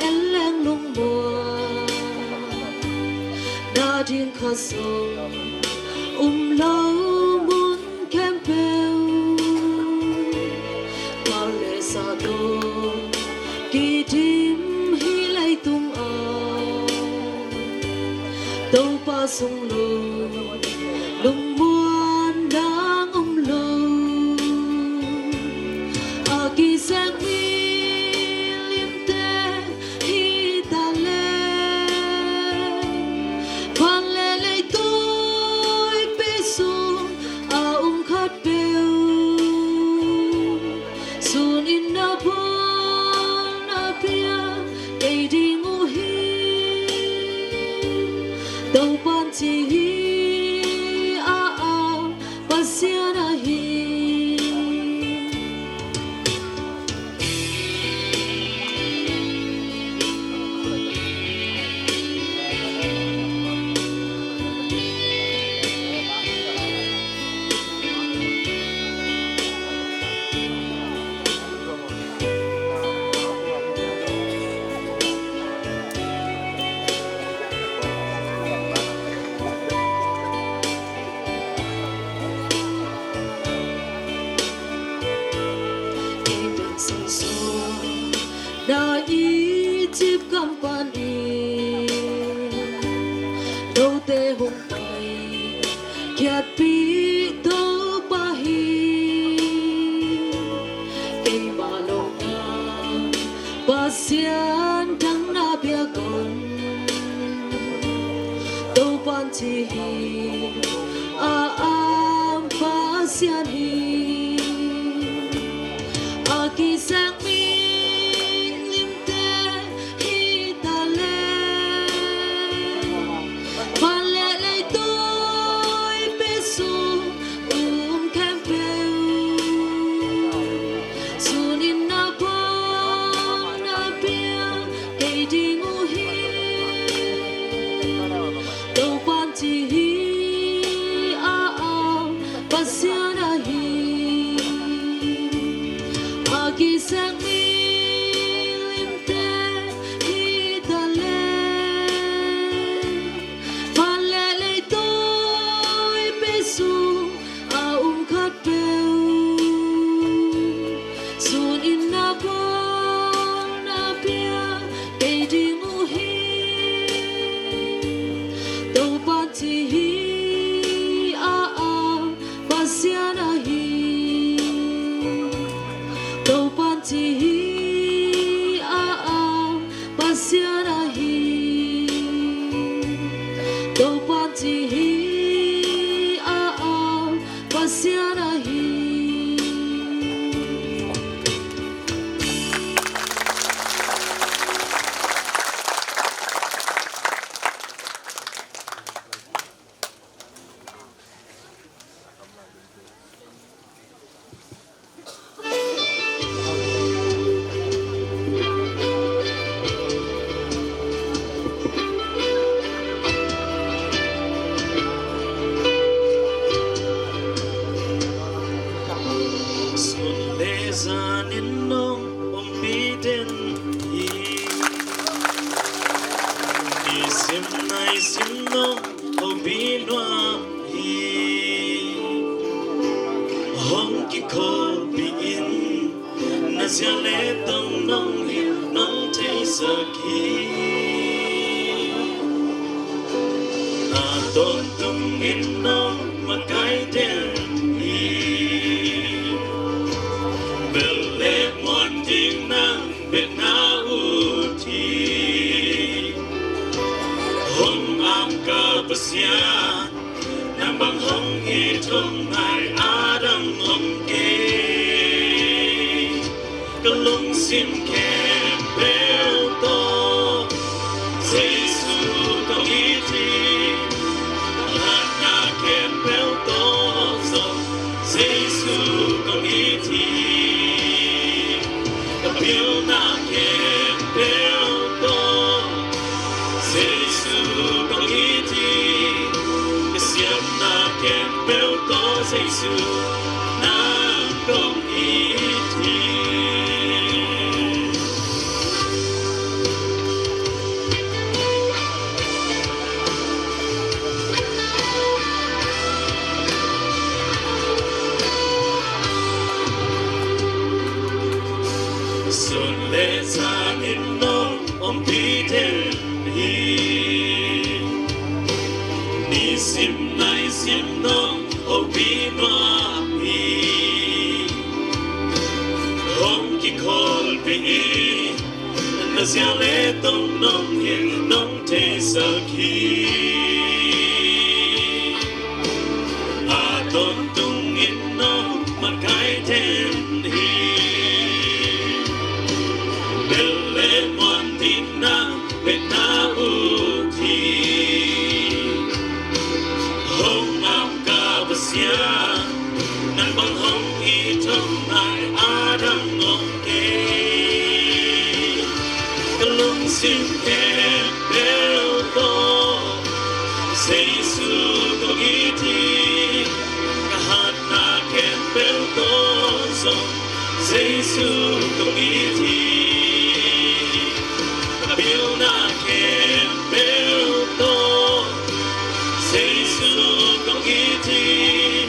en leng lungmuan na ding khat zong um lo mun khempeuh. Kal le sa tawh kidim hih leitung ah Topa sung lo lungmuan dang om lo. A kiseng milimte hi ta leh van le leitui pi sung a um khat peuh sun in na bawl na bia kei ding uh hi. Topa'n ci hi, a am Pasian ahi. Kei bek sawsawh na Egypt gam panin note hong pai khiatpih Topa hi. Keima lungah Pasian dang na biak un. Topa'n ci hi, a am Pasian hi. A kiseng milimte hi ta leh van le leitui pi sung um khempeuh sun in na bawl na bia kei ding uh hi. Topa'n ci hi, a am Pasian ahi. Nisim nong hopih nuam hi. Hong kikholhpih in, na zia le tong nong hilh nong theisak hi. A tawntung in nong makaih den hi. Bel le muan ding nang bek na ut hi. Hong amka Pasian, nang bang hong it hong ngai a dang om kei. Ka lungsim khempeuh tawh Jesu kong it hi. Ka hatna khempeuh tawh zong Jesu kong it hi. Ka pilna khempeuh tawh Jesu kong it hi. Ka siamna khempeuh tawh Jesu nang kong it hi. Sun le zan in nong ompih den hi. Nisim naisim nong hopih nuam hi. Hong kikholhpih in, na zia le tong nong hilh nong theisak hi. A tawntung in nong makaih den hi. Bel le muan ding nang bek na ut hi. Hong amka Pasian, nang bang hong it hong ngai a dang om kei. Ka lungsim khempeuh tawh Jesu kong it hi. Ka hatna khempeuh tawh zong Jesu kong it hi. Ka pilna khempeuh tawh Jesu kong it hi.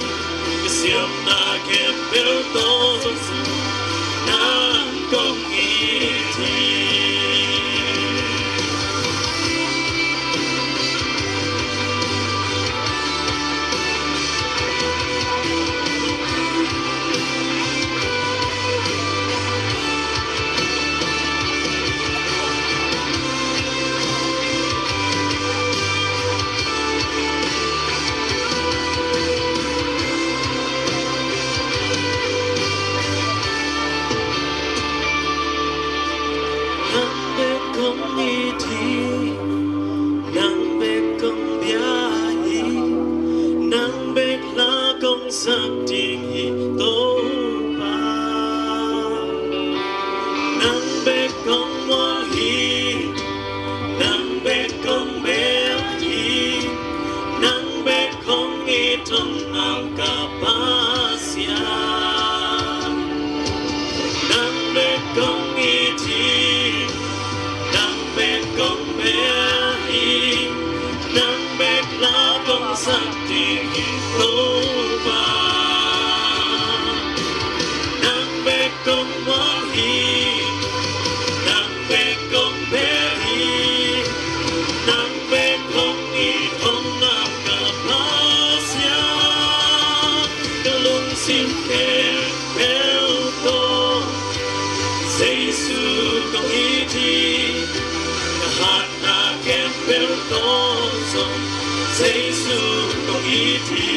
Ka siamna khempeuh tawh Jesu nang kong it hi. Nang bek kong it hi, nang bek kong bia hi, nang bek la kong sak ding hi Topa. Nang bek kong muang hi, nang bek kong bel hi, nang bek kong it hong amka Pasian. Nang bek kong it hi, nang bek kong bel hi, nang bek la kong sak ding hi Topa. Nang bek kong muang hi, nang bek kong bel hi, nang bek kong it hong amka Pasian. Ka lungsim khempeuh tawh Jesu kong it hi. Ka hatna khempeuh tawh zong Jesu kong it hi.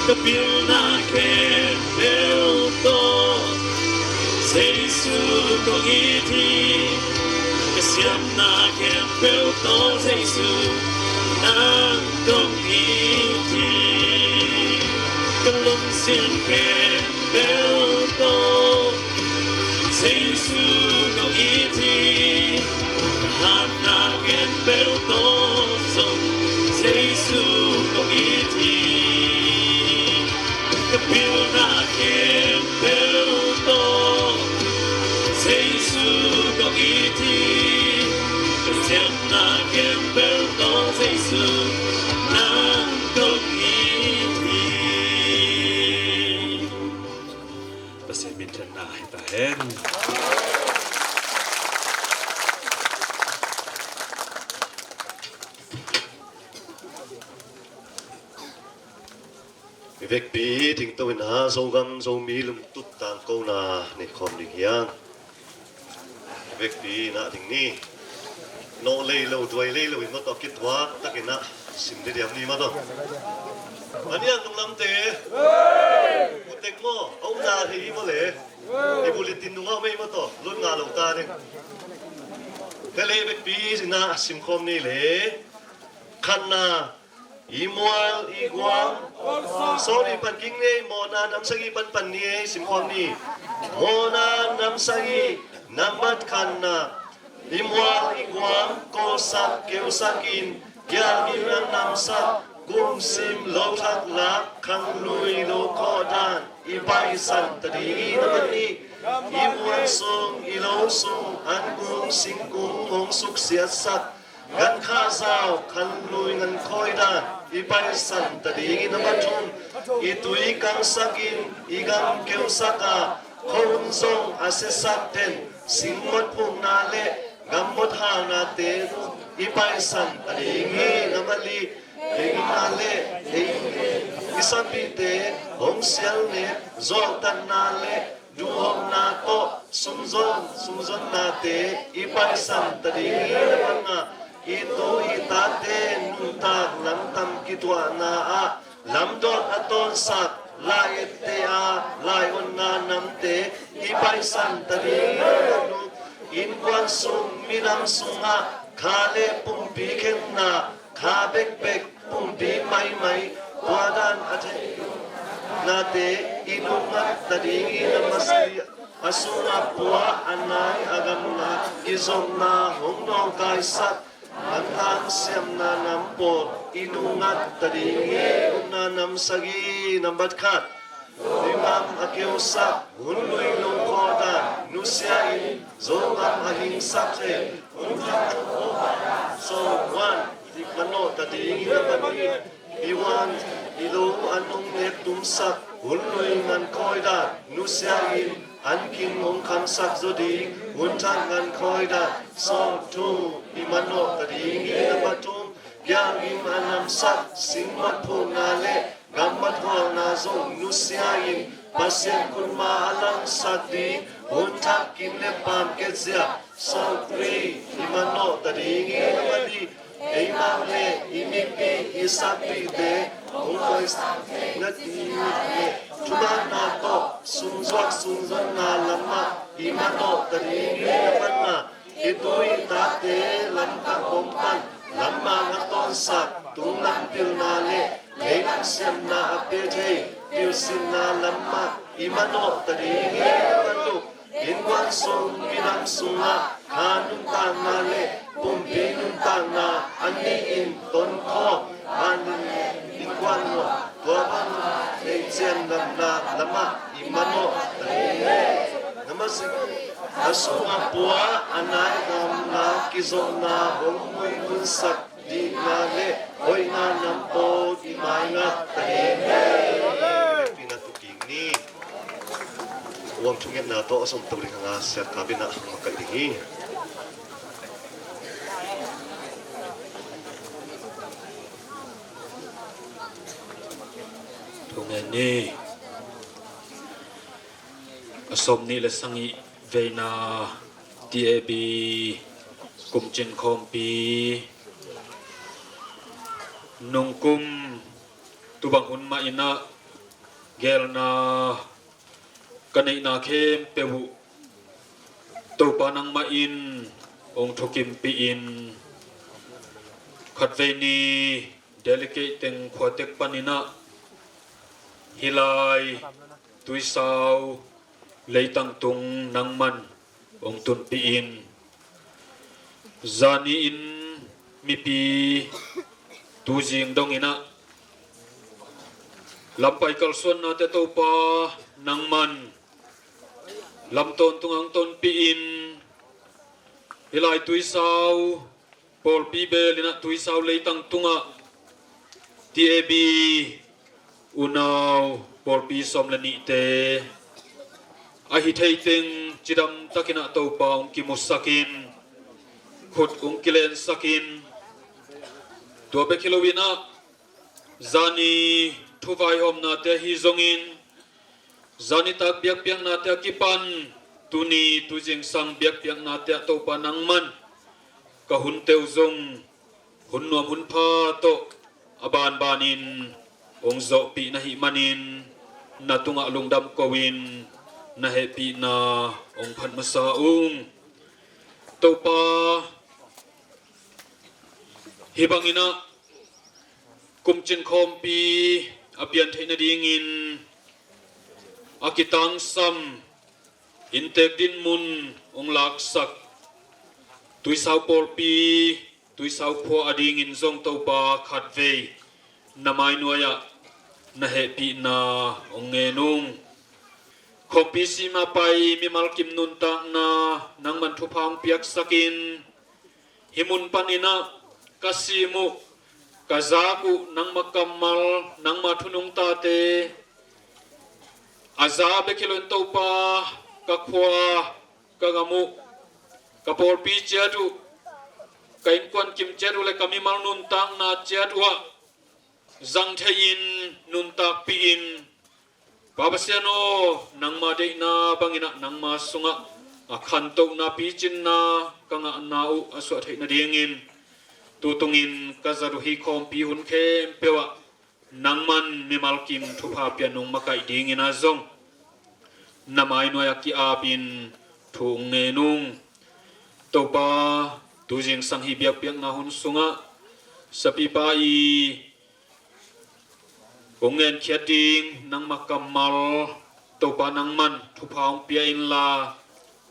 Ka pilna khempeuh tawh Jesu kong it hi. Ka siamna khempeuh tawh Jesu nang kong it hi. Ka lungsim khempeuh tawh Jesu kong it hi. Ka hatna khempeuh tawh zong Jesu kong it hi. Ka pilna khempeuh tawh Jesu kong it hi. Ka siam A khempeuh tawh Jesu nang ko hi. Pasian minthanna hi ta hen. I vekpi ding to in ah Zogam Zomi lungtut tangkona nei khawm ding hi hang. I vekpi in ah ding ni. Nawh lei lo, duai lei lo in maw tawh kituak takin ah sim dih diam ni maw tawh. A niang nunglamte. Utek maw, a umna thei hi maw le. I bulletin nungah mei maw tawh, lut nga lo ta ding. Te le i vekpi in ah sim khawm ni le. Khatna, i mual i guam. Sorry, pan kik ni ei, mawhna nam sagih pan pan ni ei, sim khawm ni. Mawhna nam sagih, nambat khatna, i mual i guam kosak keusak in, gialmi nam namsak, kum sim lo thak lak, khang lui lo khawh dan i paisan ta ding hi. Nambat nih, i mual sung i lo sung an kung singkung hong suksiatsak, gan khah zau, khan lui ngan khawi dan i paisan ta ding hi. Nambat thum, i tui kangsak in i gam keusak a, khuahun zong a siasak den singmot phukna le gammot halnate i paisan ta ding hi. Nambat li, ei gimna le ei i sapite hong sialne zuauhtatna le duhhopna tawh sumzon, sumzonnate i paisan ta ding hi. Nambat nga, i tu i tate nuntak lamtam kituahna ah lamdawt a tawnsak lai-ette a lai-onna namte i paisan ta ding hi. Nambat luk, innkuan sung minam sungah kha le pumpi khenna, kha bekbek, pumpi maimai, tua dan a thei nate i nungngat ta ding hi. Nambat sawm, a sungah pua, a nai a gamla kizopna hong nawngkaisak, namtang siamna nam pawl i nungngat ta ding hi. Upna nam sagih, nambat khat, Zogam a keusak, hun lui lo khawh dan nusia in Zogam a hingsak thei, hun thak sawm wan, i manawh ta ding hi. Nambat nih, i wan i lo an hong nek tumsak, hun lui ngan khawi dan nusia in an king hong khamsak zaw ding, hun thak ngan khawi dan sawm thu i manawh ta ding hi. Nambat thum, gialmi a namsak, singmot phukna le gammot halna zong nusia in Pasian khutma a langsak ding, hun thak kin le paam ketzia sawm thu i manawh ta ding hi. Nambat li, eimah le i mipi i sakpite hong paisang theihna ding le thumanna tawh sumzuak sumzonna lamah i manawh ta ding hi. Nambat nga, i tu i tate lamtak bawm pan lamang a tawnsak, tunglam pilna le leilam siamna a pia thei pilsinna lamah i manawh ta ding hi. Nambat luk, innkuan sung minam sungah kha nuntakna le pumpi nuntakna a nih in tonkhawm, a nih in innkuan nuam, tua bang a neih cian ngamna lamah i manawh ta ding hi. Nambat sagih, a sungah pua, a nai a gamla kizopna hong muihunsak dihna le hoihna nam pawl i maingat ta ding hi. Pi na tu kik ni. Uang thungetna tawh a sawm to ding hanga siat ka bina hong makaih ding hi. Thungen ni. A sawm nih le sagih veina T A B kumcin khawmpi nungkum tubang hun mah in ah geelna ka neihna khempeuh uh Topa nangmah in hong thukimpih in, khatvei ni delegate teng khuatek panin ah hih lai tuisau leitang tung nangman hong tunpih in, zani in mipi tuzing dongin ah lampai kalsuannate Topa nangman lam tawntung hong tonpih in, hih lai tuisau pawlpi bel in ah tuisau leitang tungah T A B unau pawlpi sawm le nihte a hi thei teng cidam takin ah Topa hong kimusakin, khut hong kilensakin, tua bek hi lo in ah zani thuvaihawmnate ahi zongin, zanitak biakpiaknate a kipan tuni tuzingsang biakpiaknate ah Topa nangman ka hunte uh zong hun nuam hun pha tawh a banbanin hong zawhpih na hih manin na tungah lungdam ko-in na hehpihna hong phat masa ung. Topa, hih bangin ah kumcin khawmpi a pian theih nadingin a kitangsam inntek dinmun hong laksak tuisau pawlpi, tuisau khua adingin zong Topa khatvei na mainuai-ah na hehpihna hong ngen ung. Khawmpi sima pai mimal kim nuntakna nangman thupha hong piaksakin, hih mun panin ah ka sim uh, ka zak uh nangma kammal, nangma thu nungtate a za bek hi lo in Topa, ka khua, ka gam uh, ka pawlpi ciat uh, ka innkuan kim ciat uh le ka mimal nuntakna ciat uh ah zang thei-in nuntakpih in, Pa Pasian aw, nangma deihna bangin ah nangma sungah a khantohna picinna ka ngahna uh a suah theih nadingin, tutungin ka zat uh hih khawmpi hun khempeuh ah nangman mimal kim thupha pian nong makaih dingin ah zong na mainuai-ah ki-apin thu hong ngen ung. Topa, tuzingsang hih biakpiakna hun sungah sapipa i hong ngenkhiat ding nangma kammal, Topa nangman thupha hong pia inla,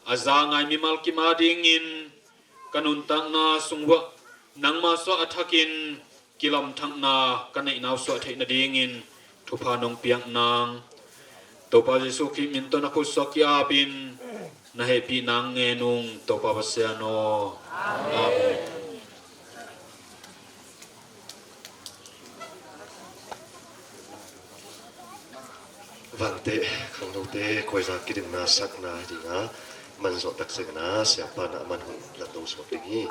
a za ngai mimal kim adingin ka nuntakna sung uah nangma suah a thakin kilamthakna ka neihna uh suah theih nadingin thupha nong piak nang. Topa Jesuh Khrih min tawh na khut suak ki-apin na hehpihna hong ngen ung, Topa Pasian aw. Amen. Vante, khangnote, khuaiza kidimna sakna hi ding a, man zawh tak zengin a, siapa na a man hun latno suak ding hi.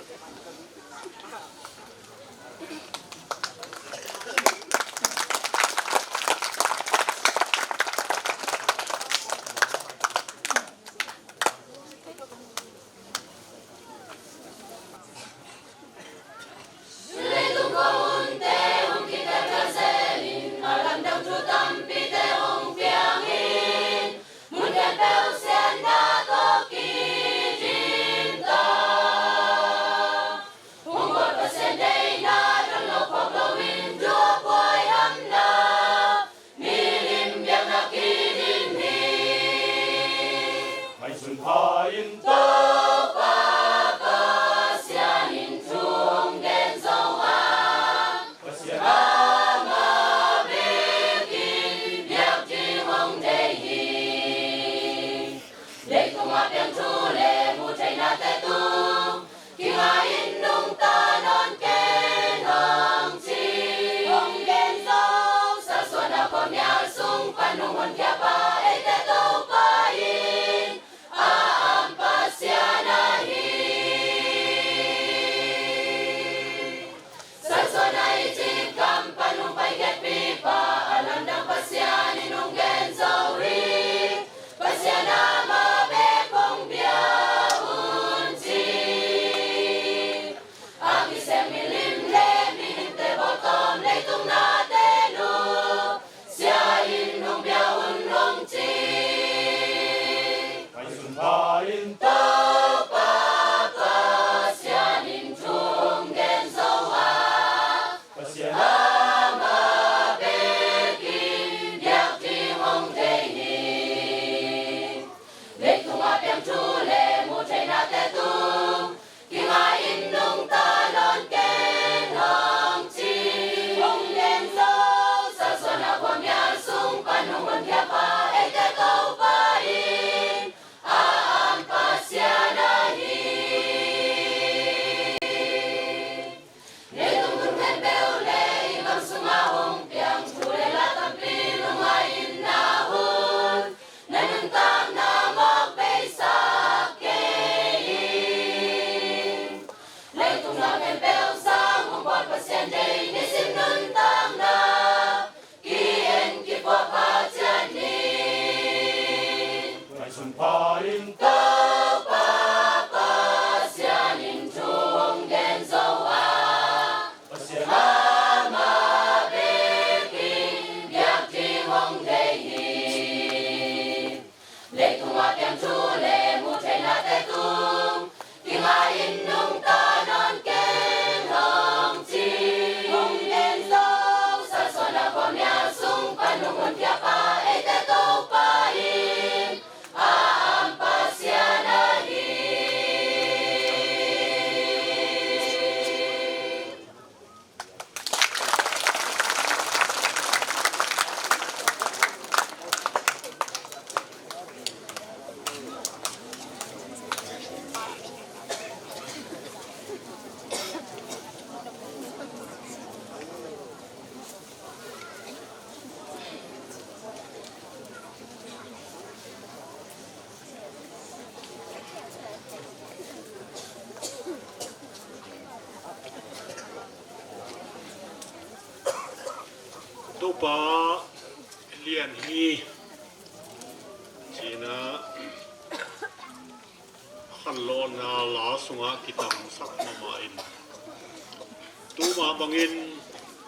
Pa lian hi, ci-in ah khanlawhna la sungah kitamsak mahmah in, tu mah bangin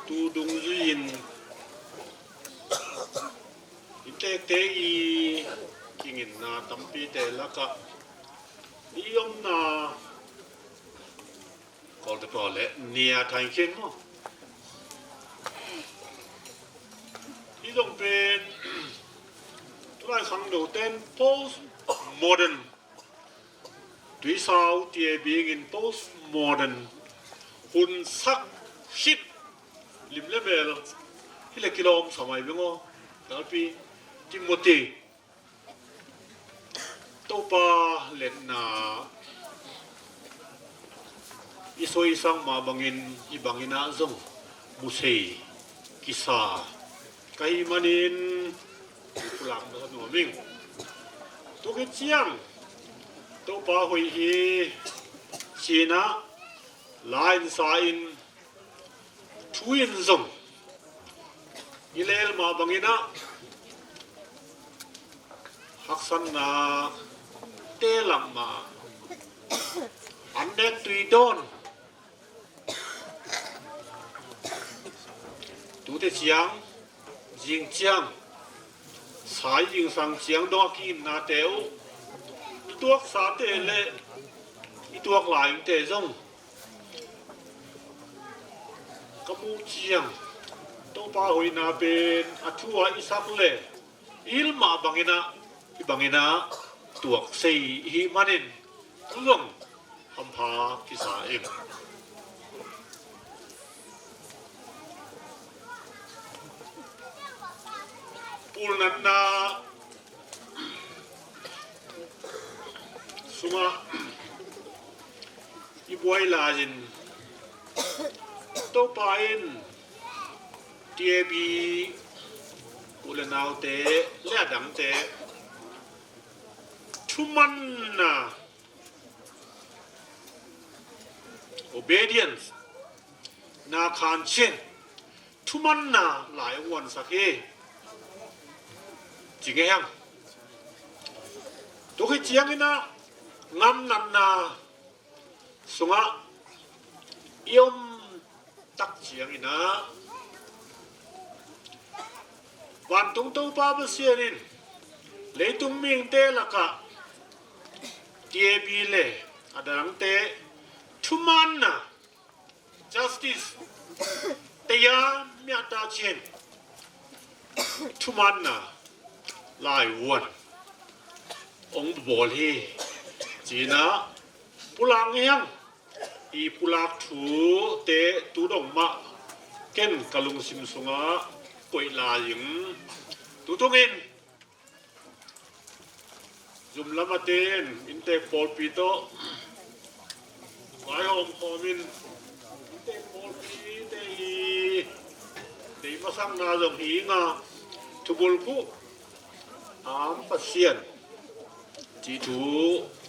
tu dungzui-in inntekte i kinginna tampite lakah i omna Kawlte pau le nia thain khin maw? Hih zong pen tulai khangno ten post modern, tuisau tia bingin post modern hun sak khit lim le mel hi le kilawm sa mai beng aw. Galpi Timothy Topa letna i soi i sang mah bangin i bangin ah zong musei kisa ka hih manin pulak masa nuam ing. Tuk hi ciang Topa hoih hi ci-in ah la in sa in thu in zong i lel mah bangin ah haksatna te lak mah an nek tui dawn tute ciang zing ciang sai zingsang ciang dong a kinginnate uh i tuaksate le i tuak laite zong ka muh ciang Topa hoihna pen a thu ah i sak le i hil mah bangin ah i bangin ah tuak sei i hih manin tu zong hampha kisa ing. Pulnatna sungah i buai lai-in Topa in T A B u le naute le a dangte thumanna, obedience, na khan cin thumanna lai hong wansak hi. Ci ngei hang. Tuk hi ciangin ah ngamnatna sungah i om tak ciangin ah vantung Topa Pasian in leitung mihingte lakah T A B le a dangte thumanna, justice, taya miata cin thumanna laivuan hong bawl hi. Ci-in ah pulak ngei hang. I pulak thute tu dong mah ken ka lungsim sungah koih lai ing. Tutungin zum lam a ten inntek pawlpi tawh vaihawm khawmin inntek pawlpite i deih masakna zong hi ing a, thubulphuh a om Pasian cih thu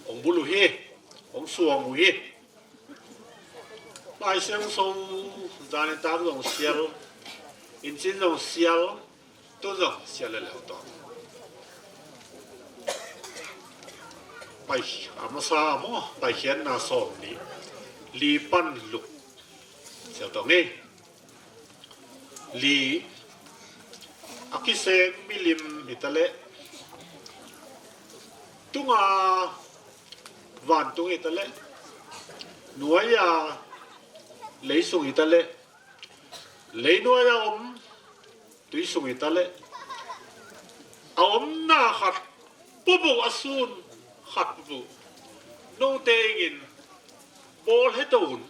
hong bul uh hi, hong suang uh hi. Lai Siangtho zan nitak zong sial, incin zong sial, tu zong sial leleu tawh. Pai a masa maw, Paikhiatna sawm nih, li pan luk sial tawh ngei. Li, a kisem milim hi ta leh, tunga vantung hi ta leh, nuai-a leisung hi ta leh, leinuai-a om tuisung hi ta leh, a omna khat pupuh, a sun khat pupuh note ingin bawl heto un.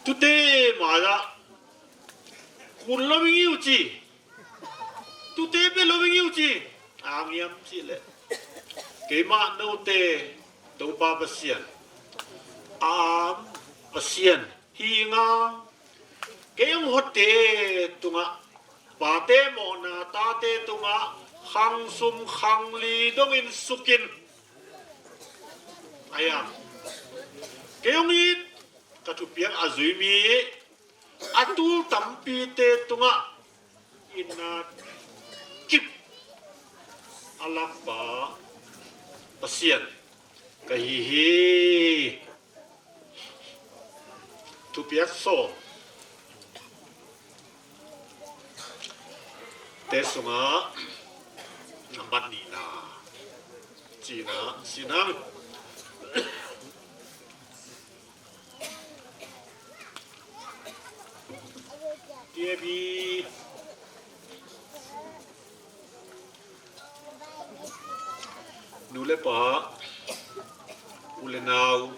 Tute mai-ah kun lo ing uh ci, tute bia lo ing uh ci, a ngiam cih leh, keimah note Topa Pasian, a am Pasian hi ing a, kei hong hotte tungah, pate mawhna tate tungah khangsum khangli dongin sukin, a hiam, kei hong it, ka thupiak a zui mi, a tul tampite tungah i na kip a lakpa Pasian ka hi hi. Thupiak sawm te sungah nambat nihna cihna sinang. T A B, nu le pa, u le nau,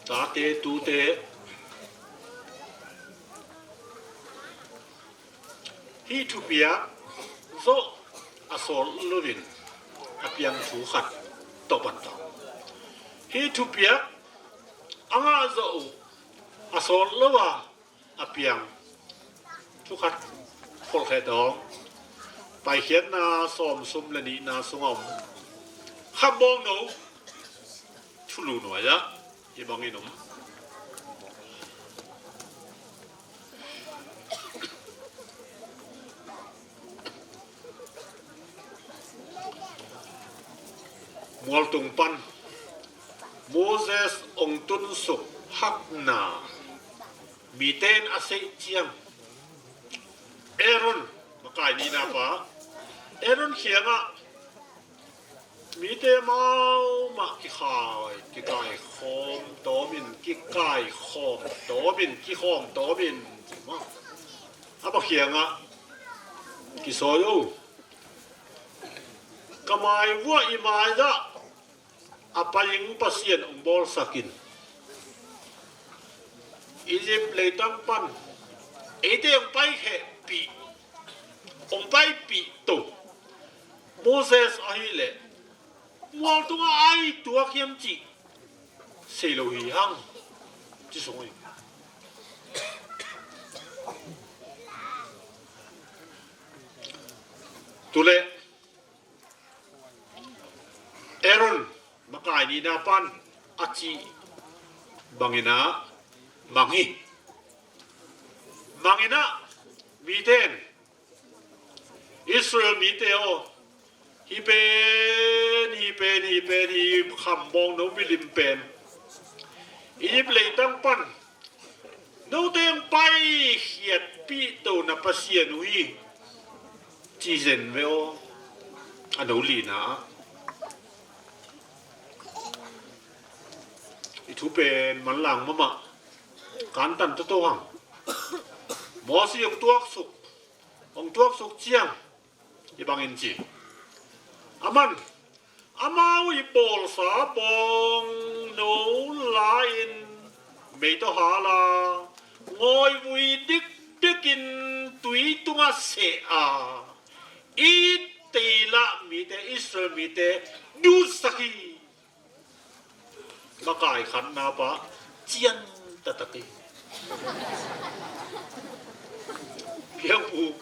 tate tute, hih thupiak zawh a sawt loin a piang thu khat tawh pan ta. Hih thupiak a ngah zawh uh a sawt lo a a piang thu khat phawlkhia dawng. Paikhiatna sawm sum le nihna sungah om Khamh Bawngno thulu nuai-ah hih bangin om. Mualtung pan Moses hong tunsuk hakna mite in a seih ciang, Aaron, makai nihna pa Aaron kiangah mite maumah kikhai, kikaikhawm tawmin, kikaikhawm tawmin, kikhawm tawmin, a pa kiangah kisawi o. Ka mai vuah i mai-ah a pai ing Pasian hong bawlsak in, Egypt leitang pan eite hong paikhehpih, hong paipih to Moses ahih leh mualtungah ai tuak hiam cih sei lo hi hang, ci sung hi. Tule Aaron makai nihna pan a cih bangin ah mang hi. Mang in ah mite in, Israel mite aw, hih pen, hih pen, hih pen, hih Khamh Bawngno milim pen Egypt leitang pan note hong paikhiatpih to na Pasian uh hi, ci zen ve aw. A no lina ah i thu pen manlang mahmah, kantan toto hang. Moses hong tuaksuk, hong tuaksuk ciang hih bangin ci. Aman amau i bawlsa bawngno la-in mei tawh hal a, ngawivui dikdikin tui tungah seh a, i teilah mite, Israel mite dutsak hi. Makai khatna pa cian taktak hi. Piangpu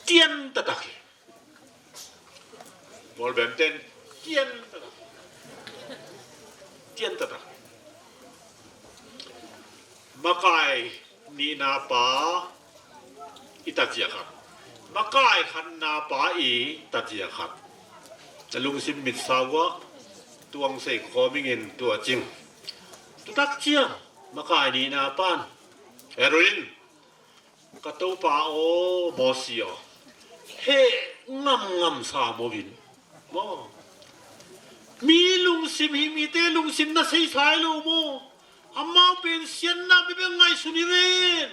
cian taktak hi. Mualbemten cian taktak, cian taktak. Makai nihna pa i tatzia khat, makai khatna pa i tatzia khat. Na lungsim mitsa uah tuang sei khawm ingin tua cing. Tutak ciang makai nihna pan Aaron in, ka topa aw, Moses aw, heh ngamngam sa mawin maw. Mi lungsim hi, mite lungsim na seisa hi lo maw. Amau pen siatna bebe ngaihsun hi ven.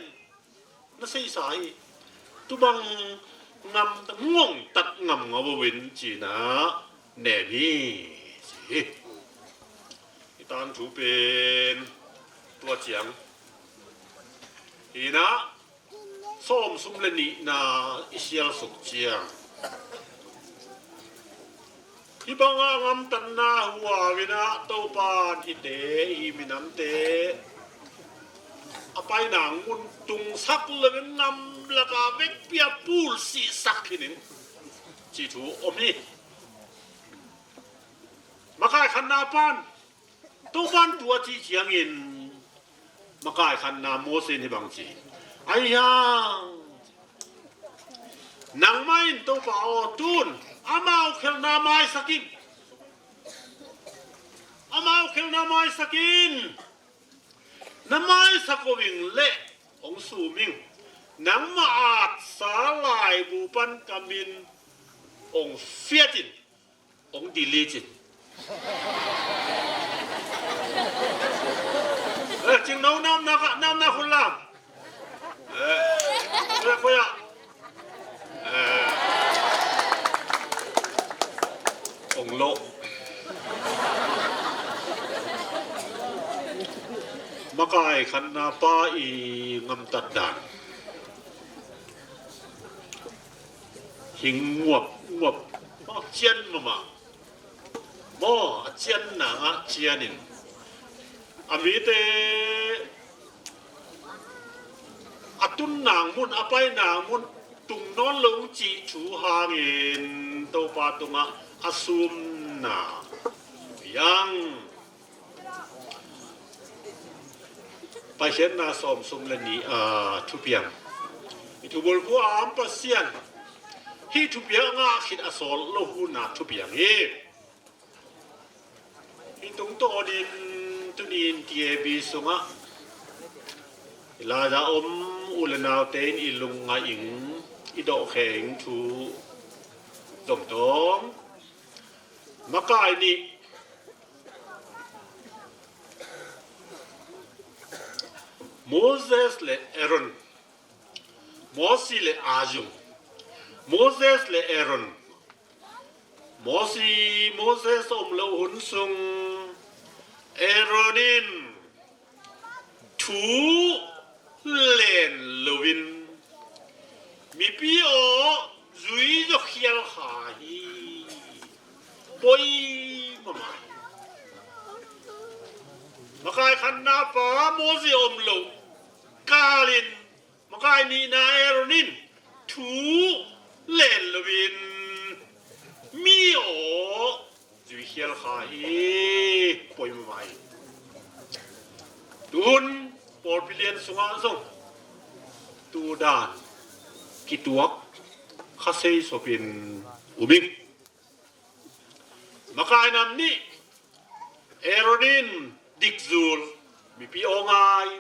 Na seisa hi. Tubang ngam, ngongtat ngam ngawin cina nem hi, ci hi. I tangthu pen tua ciang hi na, sawm sum le nihna i sialsuk ciang, hih banga ngamtatna hua vinah Topan hihte, hih minamte a paina mun tungsak loin ngamlaka vekpi-a pulsihsak khin in cih thu om hi. Makai khatna pan Topan tua cih ciangin Makai khatna Moses in hih bang ci. Ahi hang, nangmah in Topa aw, tun amau khelhna maisak in. Amau khelhna maisak in. Na maisak uh ing leh hong sum ing. Nangmah atsa laibu pan ka min hong fiat in, hong delete in. Eh, cing no nam na ka, nam na hun lam. Eh, koya, koya. Eh, ong lo. Makai khatna pa i ngamtat dan. Hing nguap, nguap. Maw, cian mama. Maw, a cianna ah cianin. A mite a tun nang mun, a pai nang mun, tung nawn lo cih thu hangin Topa tungah a sumna. Yang. Paikhiatna sawm sum le nih, a, thupiang. I thubulphu a om Pasian. Hih thupiang ngah khit a sawt lo hun a thupiang hi. Hih tungtawn in tuni in T A B sungah i laiza om u le naute in i lungngaih ing, i dawhkhia ing thu zomtawng. Makai nih. Moses le Aaron. Mosi le Aaron. Moses le Aaron. Mosi, Moses om lo hun sung Aaron in thu len loin mipi aw zui zaw khial kha hi. Poi mama hi. Makai khatna pa Mosi om lo kalin makai nihna Aaron in thu len loin mi aw zui khial kha hi. Poi mama hi. Tuhun pawlpi lian sungah zong tu dan kituak kha sei sopin um ing. Makai nam nih. Aaron in dikzul, mipi aw ngai.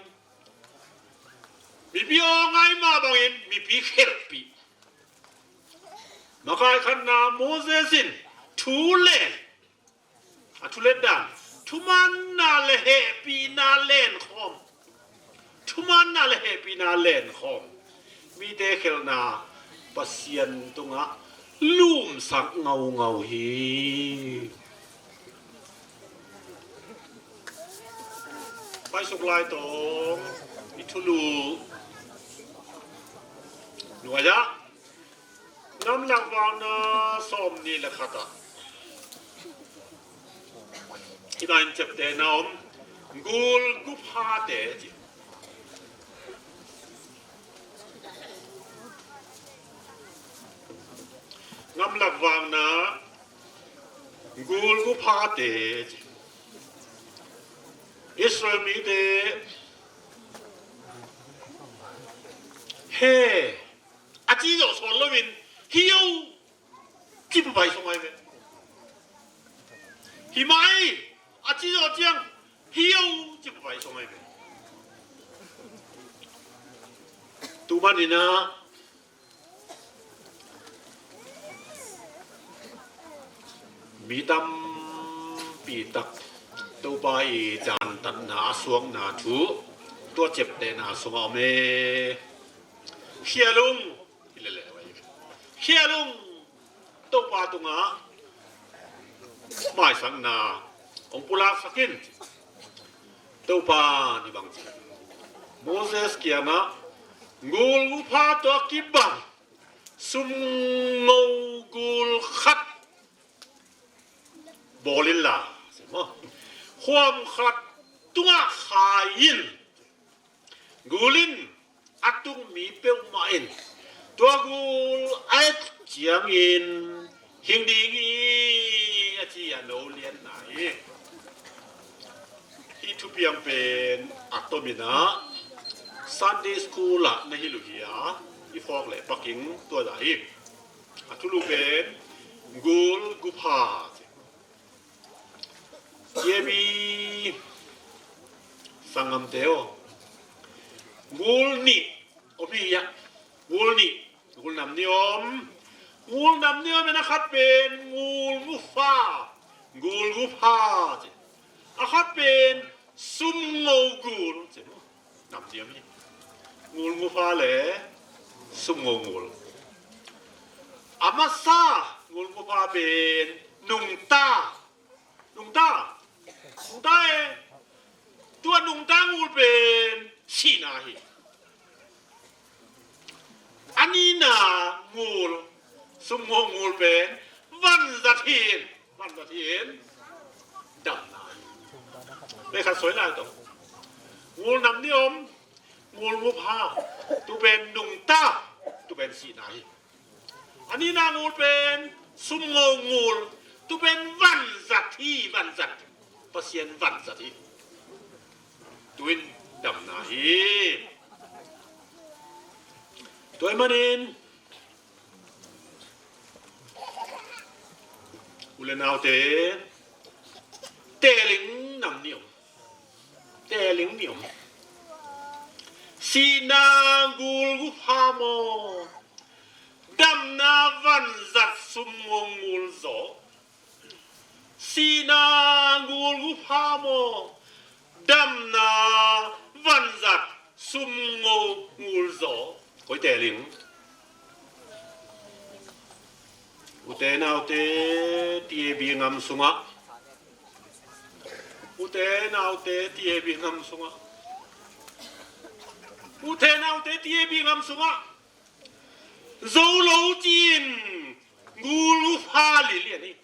Mipi aw ngai mah bangin mipi khelhpih. Makai khatna Moses in thu len, a thu let dan, thumanna le hehpihna len khawm. Thumanna le hehpihna len khawm. Mite khelhna Pasian tungah lumsak ngaungau hi. Paisuk lai tawng i thulu nuai ah Gamlak Vakna sawm nih le khat ah hih bangin ciaptehna om. Gul guphate ci. Gamlak Vakna gul guphate ci. Israel mite he a ci zawh sawn loin hi o ci phaphai sung ai ve. Hi mai a ci zawh ciang hi o ci phaphai sung ai ve. Tumaninah mi tampi tak Topa i dantatna a suakna thu tua ciaptehna sungah om e. Khialung. Khialung. Topa tungah maisakna hong pulaksak in. Topa nih bang ci. Moses kiangah gul gupha tawh a kibang sumngo gul khat bawl inla, khuam khat tungah khai in. Gul in a tung mi peuhmah in tua gul a et ciangin hing ding hi a ci a, no lianna hi. Thupiang pen a tomin ah Sunday school ah na hilh uh hi a, i phawk leh pak ing. Tua zah hi. A thulu pen gul gupha. K B sanggamte aw, gul nih om hi a. Gul nih, gul nam nih om. Gul nam nih om in a khat pen gul gupha, gul gupha ci. A khat pen sumngo gul ci. Nam nih om hi. Gul gupha le sumngo gul. A masa gul gupha pen nungta. Nungta. Nungta e. Tua nungta gul pen sihna hi. A nihna gul, sumngo gul pen vanzat hi in. Vanzat hi in. Damna hi. Tua khat soi lai tawh. Gul nam nih om. Gul gupha. Tu pen nungta. Tu pen sihna hi. A nihna gul pen sumngo gul. Tu pen vanzat hi, vanzat. Pasian vanzat hi. Tu in damna hi. Tua ahih manin u le naute, teeling nam nih om. Teeling nih om. Sihna gul gupha maw, damna vanzat sumngo gul zaw. Sihna gul gupha maw, damna vanzat sumngo gul zaw. Koi teeling? Ute naute, T A B gam sungah. Ute naute, T A B gam sungah. Ute naute, T A B gam sungah. Zo lo ci-in gul gupha linlian hi.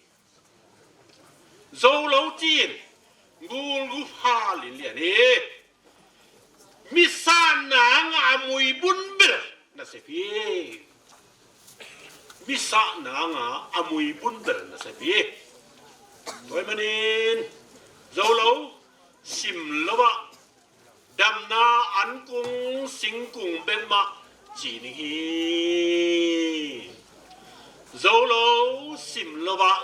Zo lo ci-in gul gupha linlian hi. Misahna ngah a muibun bel nasep hi. Misahna ngah a muibun bel nasep hi. Tua ahih manin zo lo, sim lo ah damna ankung singkung bek mah ci ning hi. Zo lo, sim lo ah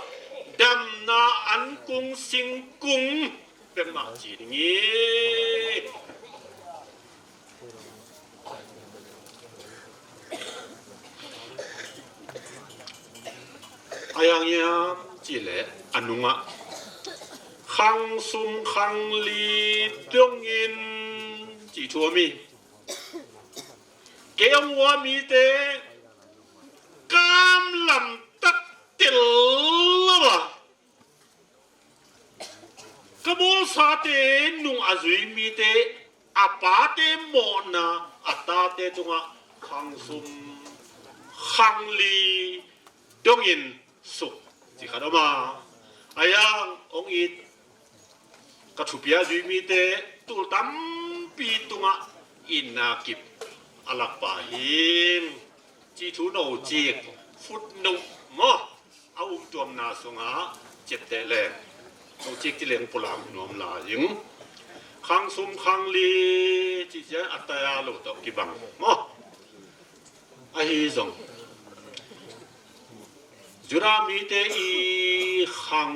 damna ankung singkung bek mah ci ning hi. A hiang hiam cih leh a nungah khang sum khang li dongin cih thu om hi. Kei a hua mite kam lamtak tel lo a, ka bawlsate nung a zui mite, a pate mawhna, a tate tungah khang sum khang li dongin suk ci khat om a. A hiang hong it, ka thupi a zui mite tul tampi tungah itna kip a lak pah hi. Cih thu no cik, footnote maw, a umtuamna sungah ciapteh leng no cik ci leng pulak nuam lai ing. Khang sum khang li cih ciang a taya lo tawh kibang maw. Ahi zong Judah mite i khang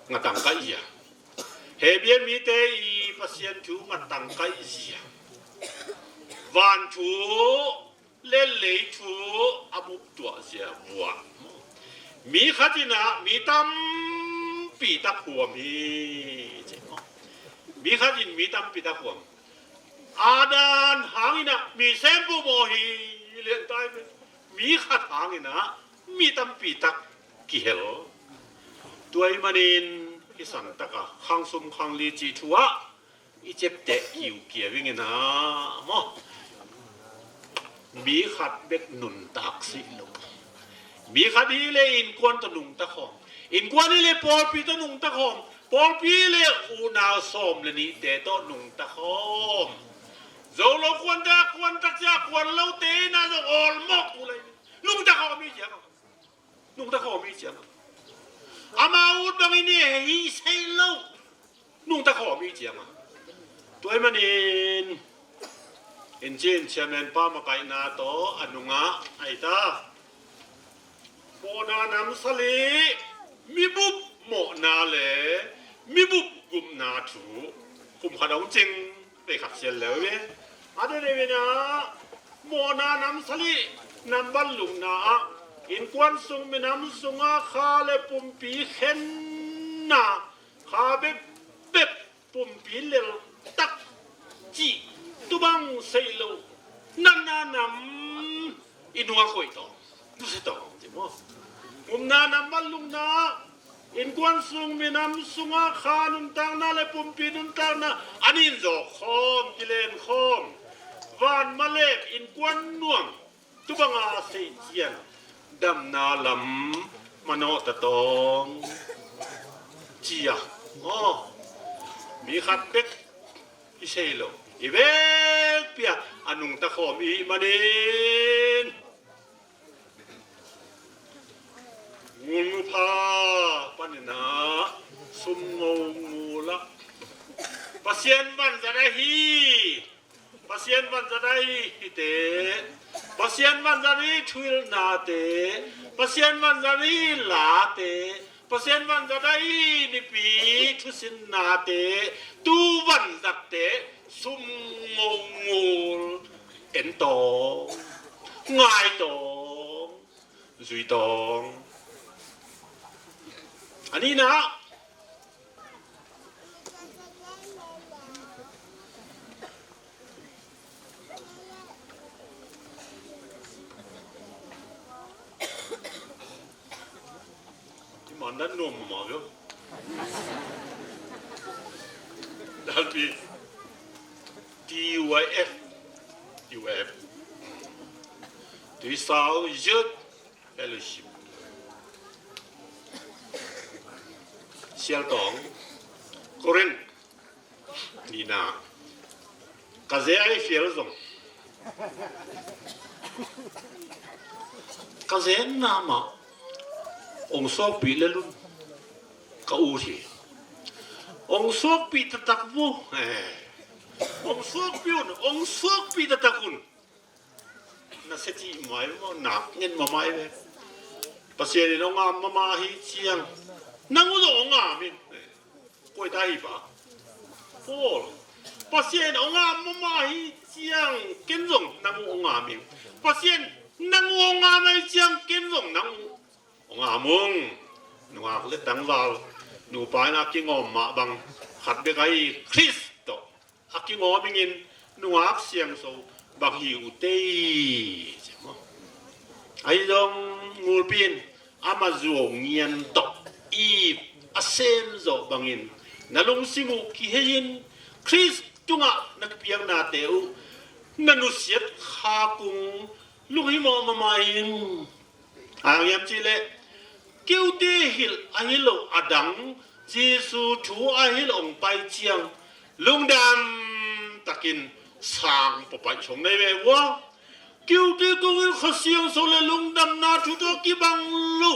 ngatang kaih zia, Hebru mite i Pasian thu ngatang kaih zia, van thu le lei thu a buptuah zia vuah, mi khat in ah mi tampi tak huam hi ci. Mi khat in mi tampi tak huam. Adam hangin ah mi sempu maw hi lian tai ve. Mi khat hangin ah mi tampi tak kihel. Tua ahih manin i santak a khang sum khang li cih thu ah i ciapteh kiukiau ing in ah maw, mi khat bek nuntak sih lo. Mi khat hi leh innkuan tawh nungta khawm. Innkuan hi leh pawlpi tawh nungta khawm. Pawlpi hi leh unau sawm le nihte tawh nungta khawm. Zo lo kuantak, kuantak cia kuan lote in ah zong awlmawk uh lai. Nungta khawm hi ciang a. Nungta khawm hi ciang a. Amau ut bangin hi sei lo. nungta khawm i ciang a. Tua ahih manin in cin chairman pa makaihna tawh a nungah ahi ta. Mawhna nam sali, mibup mawhna le mibup gupna thu kum khat a hong cing, vei khat sial leu hi. A dede vena mawhna nam sali, nam van lukna ah innkuan sung minam sungah kha le pumpi khenna, kha bekbek pumpi lel tak cih tubang sei lo natna nam i nuak hoih tawh, nusia tawh ci maw? Gupna nam van lukna, innkuan sung minam sungah kha nuntakna le pumpi nuntakna a nin zawk khawm, kilen khawm, van malek innkuan nuam, tubanga sei cian damna lam manawh ta tawng cia. Aw, mi khat bek i sei lo, i vekpi a nungta khawm i hih manin ngulnupha panin ah sum ngo ngul ah Pasian vanzat ahi, Pasian vanzat ahi hihte, Pasian vanzat ahi thuhilhnate, Pasian vanzat ahi late, Pasian vanzat ahi nipi thusinnate, tu vanzatte sum ngo ngul en tawng, ngai tawng, zui tawng. A nihna, i man dan nuam mah mah veu. Dalpi T Y F, T Y F, Tuisau Youth Fellowship. Sial tawng, Korin nihna, ka ze a i fial zong, ka ze na mah ong suakpih le lun ka ut hi. Ong suakpih taktak vo. Eh. Ong suakpih un, ong suakpih taktak un. Na sia cih mai maw, nak ngen mahmah hi ve. Pasian in hong am mahmah hi ciang, nang uh zong hong am in. Koi ta hi pa? Paul. Pasian in hong am mahmah hi ciang ken zong nang uh hong am in. Pasian nang uh hong am hi ciang ken zong nang uh hong am ung. Nungak le tangval, nupa in a kingawm mah bang, khat bek ahi Khrist tawh a kingawm ingin, nungak siangso bang hi uh tei, ci maw? Ahi zong ngulpi in ama zuau ngian tawh i a sem zawh bangin na lungsim uh kihei in, Khrist tungah na kipiaknate uh na nusiat khak ung. Lunghimawh mahmah in. A ngiam cih leh, keute hilh ahi lo a dang, Jesu thu a hilh hong pai ciang lungdam takin sang papaih song nei ve ua. Keute kong hilh Kha Siangtho le lungdamna thu tawh kibang lo,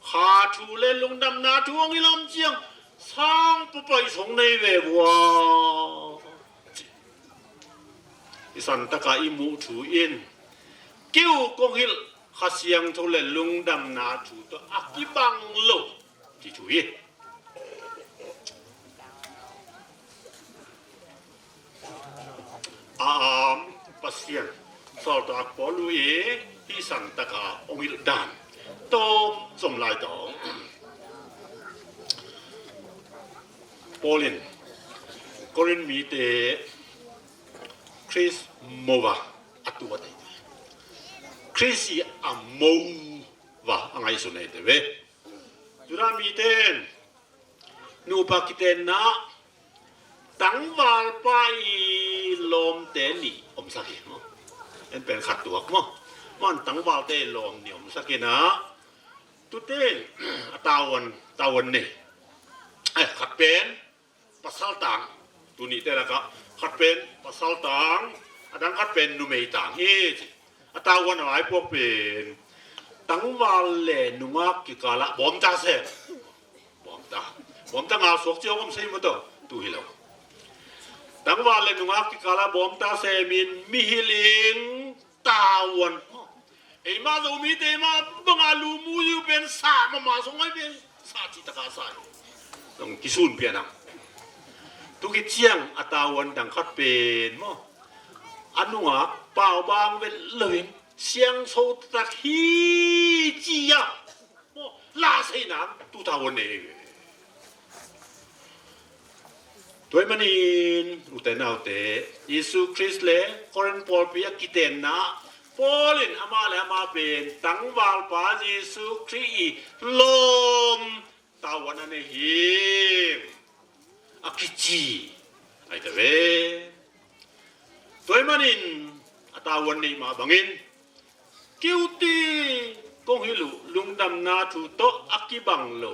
Kha thu le lungdamna thu hong hilh om ciang sang papaih song nei ve ua. I santaka i muh thu in, kei uh kong hilh Kha Siangtho le lungdamna thu tawh a kibang lo, ci thu hi. A am Pasian sawltak Paul uh i hih santaka hong hilh dan tawm zom lai tawh, Paul in Korin mite Khrist mo va a tuat ahi te, Khrist i a mo va a ngaihsun ahi te ve. Judah mite in nupa kitenna tangvalpa i lawmte nih omsak hi maw? En pen khat tuak maw? Man tangvalte i lawm nih omsak hi na, tute in a tavuan, tavuan nei. Ai, khat pen pasal tang, tu nihte lakah khat pen pasal tang, a dang khat pen numei tang hi ci. A tavuan a vaipuak pen tangval le nungak kikalah bawmta se. Bawmta. Bawmta ngal suak cia om sei maw taw. tu hi lo. Tangval le nungak kikala bawmta semin mihil in tavuan. Eima Zomite eima banga lumu ziu pen sa mama song ai pen sa ci taka sa hi. Zong kisun pianang. Tukiciang a tavuan dang khat pen maw, a nungak paubang vet loin siangso tak hi ci-a maw, la seinak tu tavuan nei. Tua ahih manin ute naute, Jesu Khrist le Korin pawlpi a kitenna Paul in amah le amah pen tangvalpa Jesu Khrist i lawm tavuan a nei hi a kici ai ta ve. Tua ahih manin a tavuan neih mah bangin kiuti kong hilh uh lungdamna thu tawh a kibang lo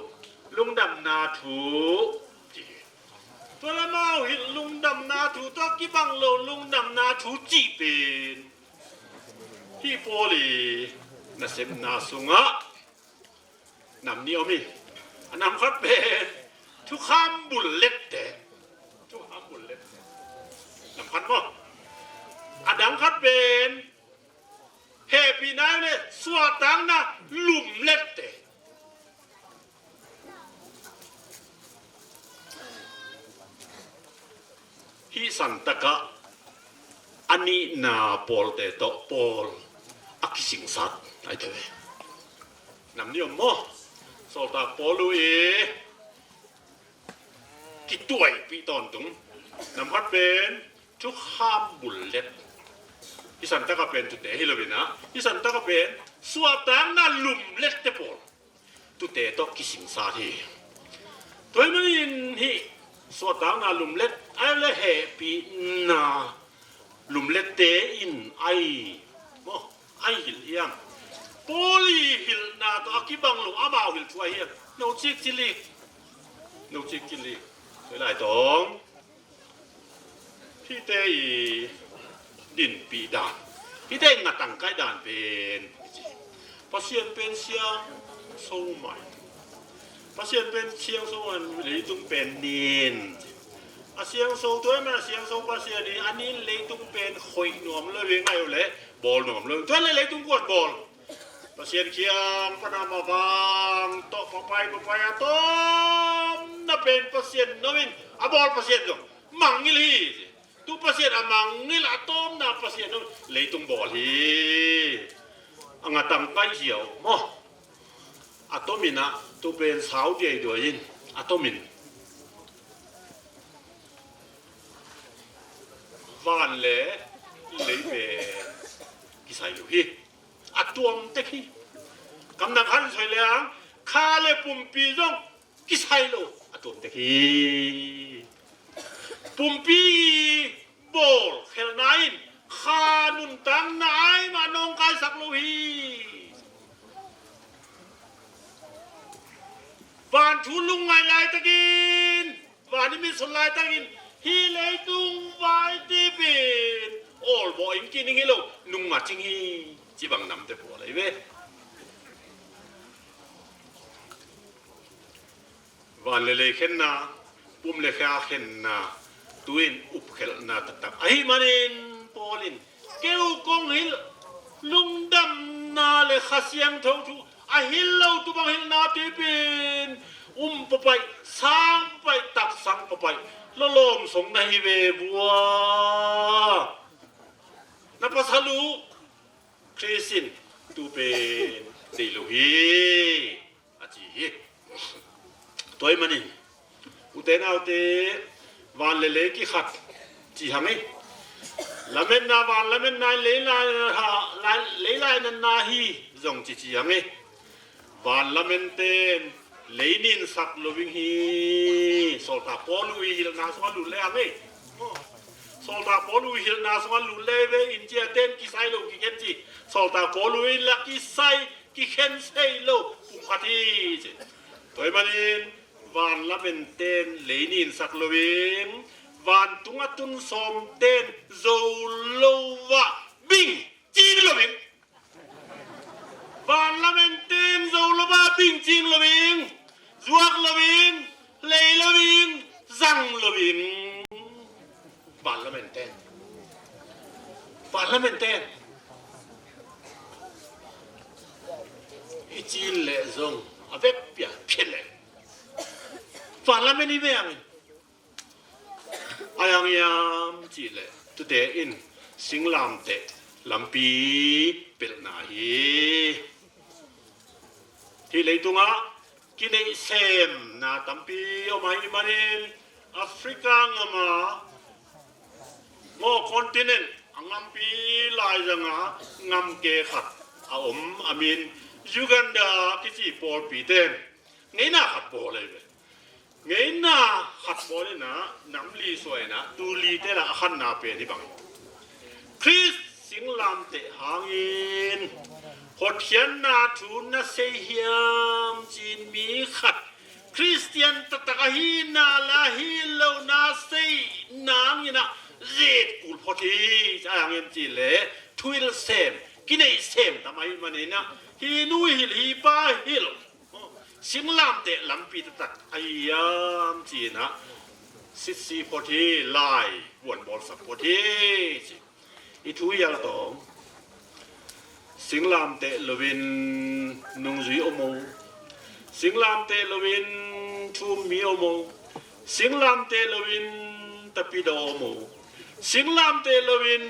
lungdamna thu ci hi. Tua lamau hilh lungdamna thu tawh a kibang lo lungdamna thu cih pen hih Paul i nasepna sungah nam nih om hi. A nam khat pen thukham bullette. Thukham bullette. Nam khat maw. A dang khat pen hehpihna le suahtakna lumlette. Hih santakah a nihna pawlte tawh Paul a kisingsat ai ta ve. Nam nih om maw. Sawltak Paul uh i kituaipih tawntung. Nam khat pen thukham bullet. Hih santakah pen tute hi lo in ah, hih santakah pen suahtakna lumlette pawl tute tawh kisingsat hi. Tua ahih manin hih suahtakna lumlet ai le hehpihna lumlette in ai maw, ai hilh hiam? Paul i hilhna tawh a kibang lo amau hilh thu ai hiam? No cik cili. No cik cili. Tua lai tawng hihte i dinpih dan, hihte i ngatang kai dan pen Pasian pen siangso mai. Pasian pen siangso mai, leitung pen nin. A siangso tua ahih manin a siangso Pasian i a nin leitung pen khoih nuam lo ve ngai uh leh bawl nuam lo. Tua leh leitung kuan bawl. Pasian kiang pana mavang tawh papai papai a tawmna pen Pasian nom in a bawl Pasian zong mangngilh hi. Tu Pasian a mangngilh a tawmna Pasian nom leitung bawl hi. A ngatang kai ziau maw. A tomin ah tu pen sau diaiduai in a tomin van le lei pen kisai lo hi. A tuam tek hi. Kamdang khan soi le ang kha le pumpi zong kisai lo a tuam tek hi. Pumpi bawl khelhna in kha nuntakna ai mah nawngkaisak lo hi. Van thu lungngai laitakin, van i mitson laitakin hih leitung vai tipin awlbawh in kining hi lo, nung a cing hi. Cibang namte pawl ahi ve. Van le lei khenna, pum le kha khenna, tu-in upkhelhna taktak ahih manin Paul in keu kong hilh lungdamna le Kha Siangtho thu a hilh lo tu bang hilhna tipin um papaih, sang paih, taksang papaih, lawlawm song na hi ve vua. Na pasal uh Khrist in tu pen deih lo hi a ci hi. Tua ahih manin ute naute, van le lei kikhat ci hang hi. Lametna, van lametna, lei lai, lei lainatna hi zong ci ci hang hi. Van lamenten lei ninsak lo ing hi. Sawltak Paul uh i hilhna sungah lut le hang hi. Sawltak Paul uh i hilhna sungah lut le ve in ciaten kisai lo kikhen ci. Sawltak Paul uh in la kisai kikhen sei lo pumkhat hi ci. Tua ahih manin van lamenten lei ninsak lo ing, vantung a tun sawmten zo lo ah bing cing lo ing. Van lamenten zo lo ah bing cing lo ing, zuak lo ing, lei lo ing, zang loin, Parliament ten, Parliament ten i cin leh zong a vekpi a phia leh Parliament i veng in, a yang hiam cih leh tute in singlamteh lampi pelhna hi. Hih leitungah kineihsemna tampi om ahih manin Africa ngam a, maw, continent a ngampi laizang a ngamke khat a om, a min Uganda kici pawlpi ten ngeina khat bawl ahi ve. Ngeina khat bawl in ah, nam li suah in ah, tuu li te lah a khatna pen hi bang. Khrist singlamteh hangin hotkhiatna thu na sei hiam ci-in mi khat Khristian taktak ahihna leh ahi lohna sei nang in ah, zet kul phot hi. A hang hiam cih leh thuhilh sem, kineih sem tam ahih manin ah, hi nu hilh, hi pa hilh, singlamteh lampi taktak ahi hiam ci-in ah, sitsi phot hi, lai vuan bawlsak phot hi, ci. I thu hial tawh, singlamteh loin nungzui om o, singlamteh loin thu-um mi om o, singlamteh loin tapidaw om o, singlamteh loin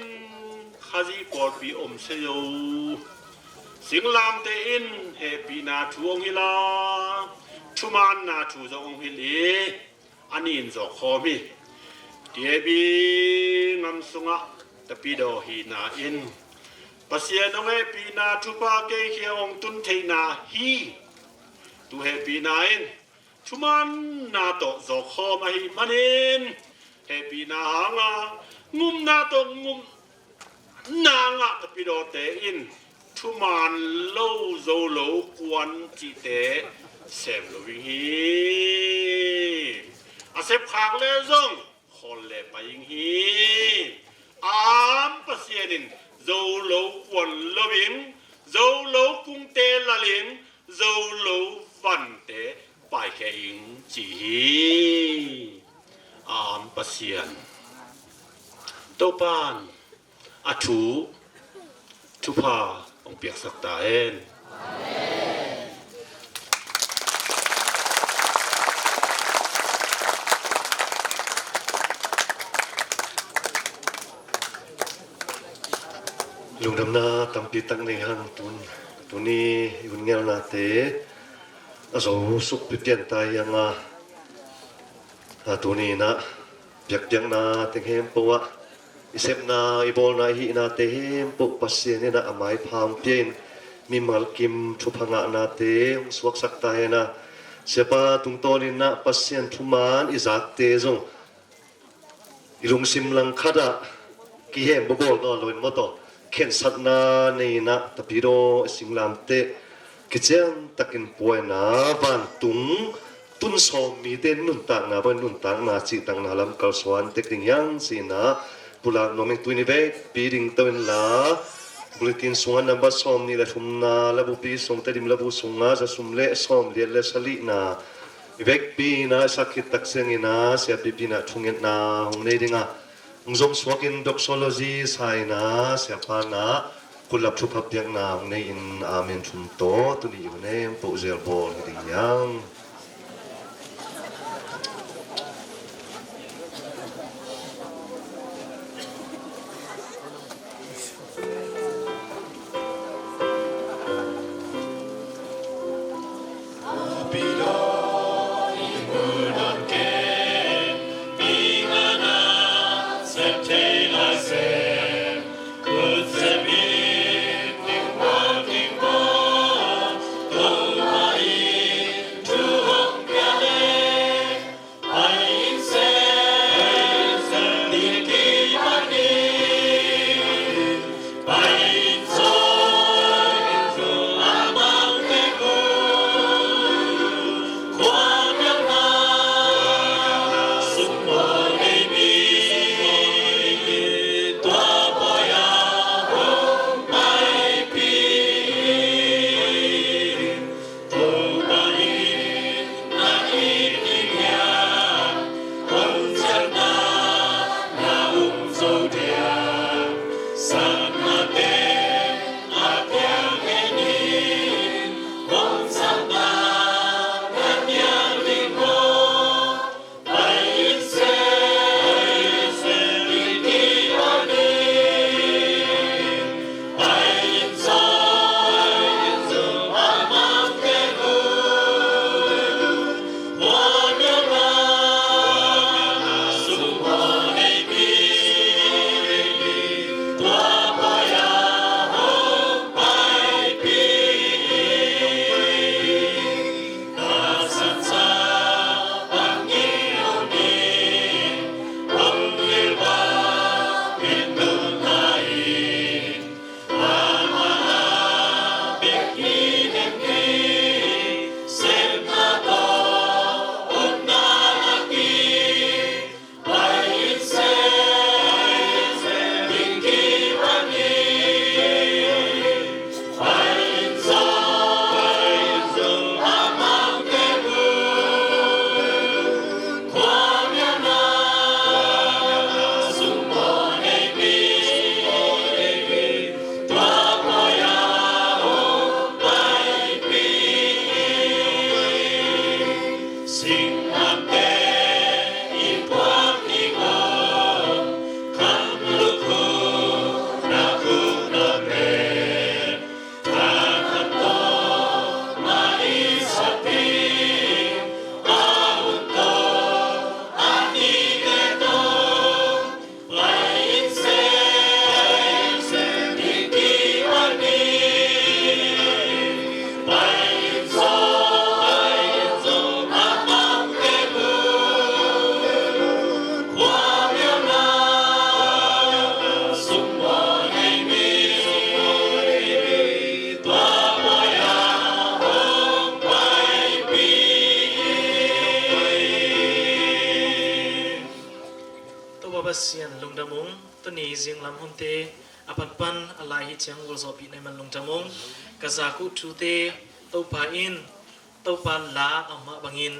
Khazih pawlpi om se zo. Singlamteh in hehpihna thu hong hilh a, thumaanna thu zong hong hilh hi. A nih in zawk khawm hi. T A B ngam sungah tapidaw hihna in Pasian hong hehpihna thupha kei khia hong tun theihna hi. Tu hehpihna in thumaanna tawh zawk khawm ahih manin, hehpihna hanga ngumna tawh ngumna ngah tapidawte in thumaan lo, zo lo, kuan cihte sem lo ing hi. A sepkhak le zong khawl le pai ing hi. Aam Pasian in zo lo kuan lo in, zo lo kungte lal in, zo lo vante paikhia ing ci hi. Aam Pasian. Topa'n a thu thupha hong piaksak ta hen. Lungdamna tampi tak nei hang tun, tuni i hun ngelnate a zo suk pipian ta hi hang a, a tuni in ah biakpiakna teng hempo ah, i sepna, i bawlna, i hihnate hempo Pasian in ah a maipha hong pia in, mimal kim thupha ngahnate hong suaksak ta hen a, siapa tungtawn in ah Pasian thumaan i zakte zong i lungsim langkhat ah kihem bawlbawl nawn lo in maw, tawh khensatna nei in ah tapidaw, singlamteh kician takin pua in ah, vantung tun sawm mite nuntakna bang nuntakna cihtakna lam kalsuan tek ding hi hang ci-in ah pulak nuam ing. Tuni vekpi ding to inla, bulletin sungah nambat sawm nih le thumna labupi sung, Tedim labu sungah za sum le sawm liat le sa lihna i vekpi in ah sak khit tak ciangin ah siapipi in ah thungetna hong nei ding a, hong zom suak in doxology sa in ah siapa in ah kullap thupha piakna hong nei in, amen thum tawh tuni i hun hempo zel bawl hi ding hi hang. Topa Pasian lungdam ung. Tuni zinglam hunte a panpan a lai hi ciang gualzawhpih na hih man lungdam ung. Ka zak uh thute Topa in, Topa la a om mah bangin,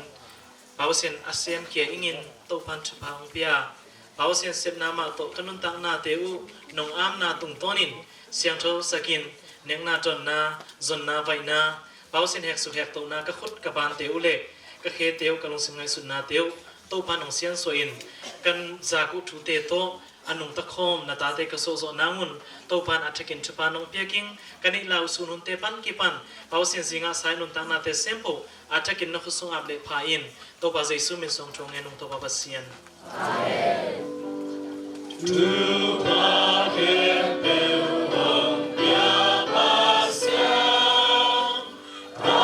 Pasian a sem kia ingin Topan thupha hong pia. Pasian sepna mah tawh ka nuntaknate uh nong amna tungtawnin siangtho sakin, nekna, tonna, zonna, vaihna, Pasian heksuk hektohna ka khut ka bante uh le ka khete uh, ka lungsim ngaihsutnate uh Topa nong siansuah in, kan zak uh thute tawh a nungta khawm na tate ka sawhzawh nangun Topan a thakin thupha nong piaking, ka neih lau sun hunte pan kipan Pasian zingah sai nuntaknate sempoh a thakin na khut sung ap le pha in. Topa Jesu min suang thu ngen ung Topa Pasian. Thupha khempeuh hong pia Pasian, a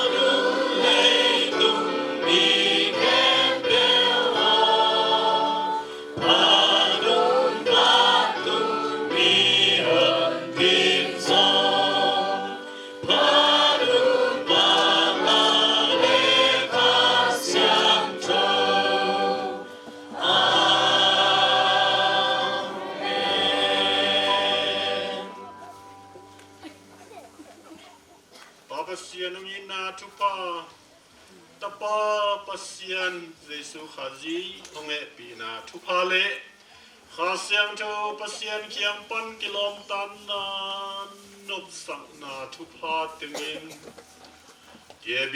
lung leitung mi khempeuh aw, a lungpha tung mi hong kim zong, a lungpha le Kha Siangtho. Amen. Pa Pasian hong itna thupha, Tapa Pasian Jesu Khazih hong hehpihna thupha le Kha Siangtho Pasian kiang pan kilawmtatna nopsakna thupha tengin K B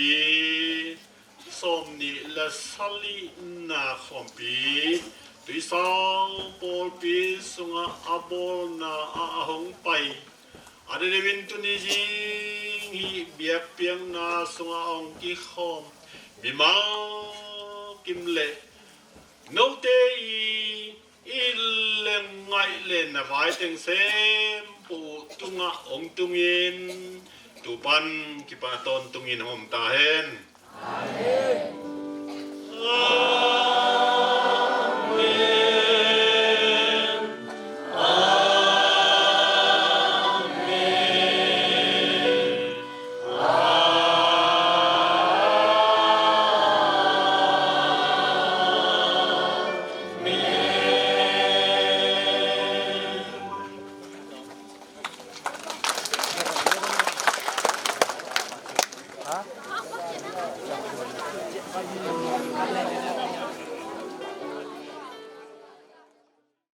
sawmnih le sagihna khawmpi Tuisau pawlpi sungah a bawlna ah a hong pai, a deuhdeuhin tuni zing hih biakpiakna sungah a hong kikhawm mimal kim le note i it le ngaih le na vaiteng sempoh tungah hong tungin, tu pan kipan tawntungin hong om ta hen. Amen.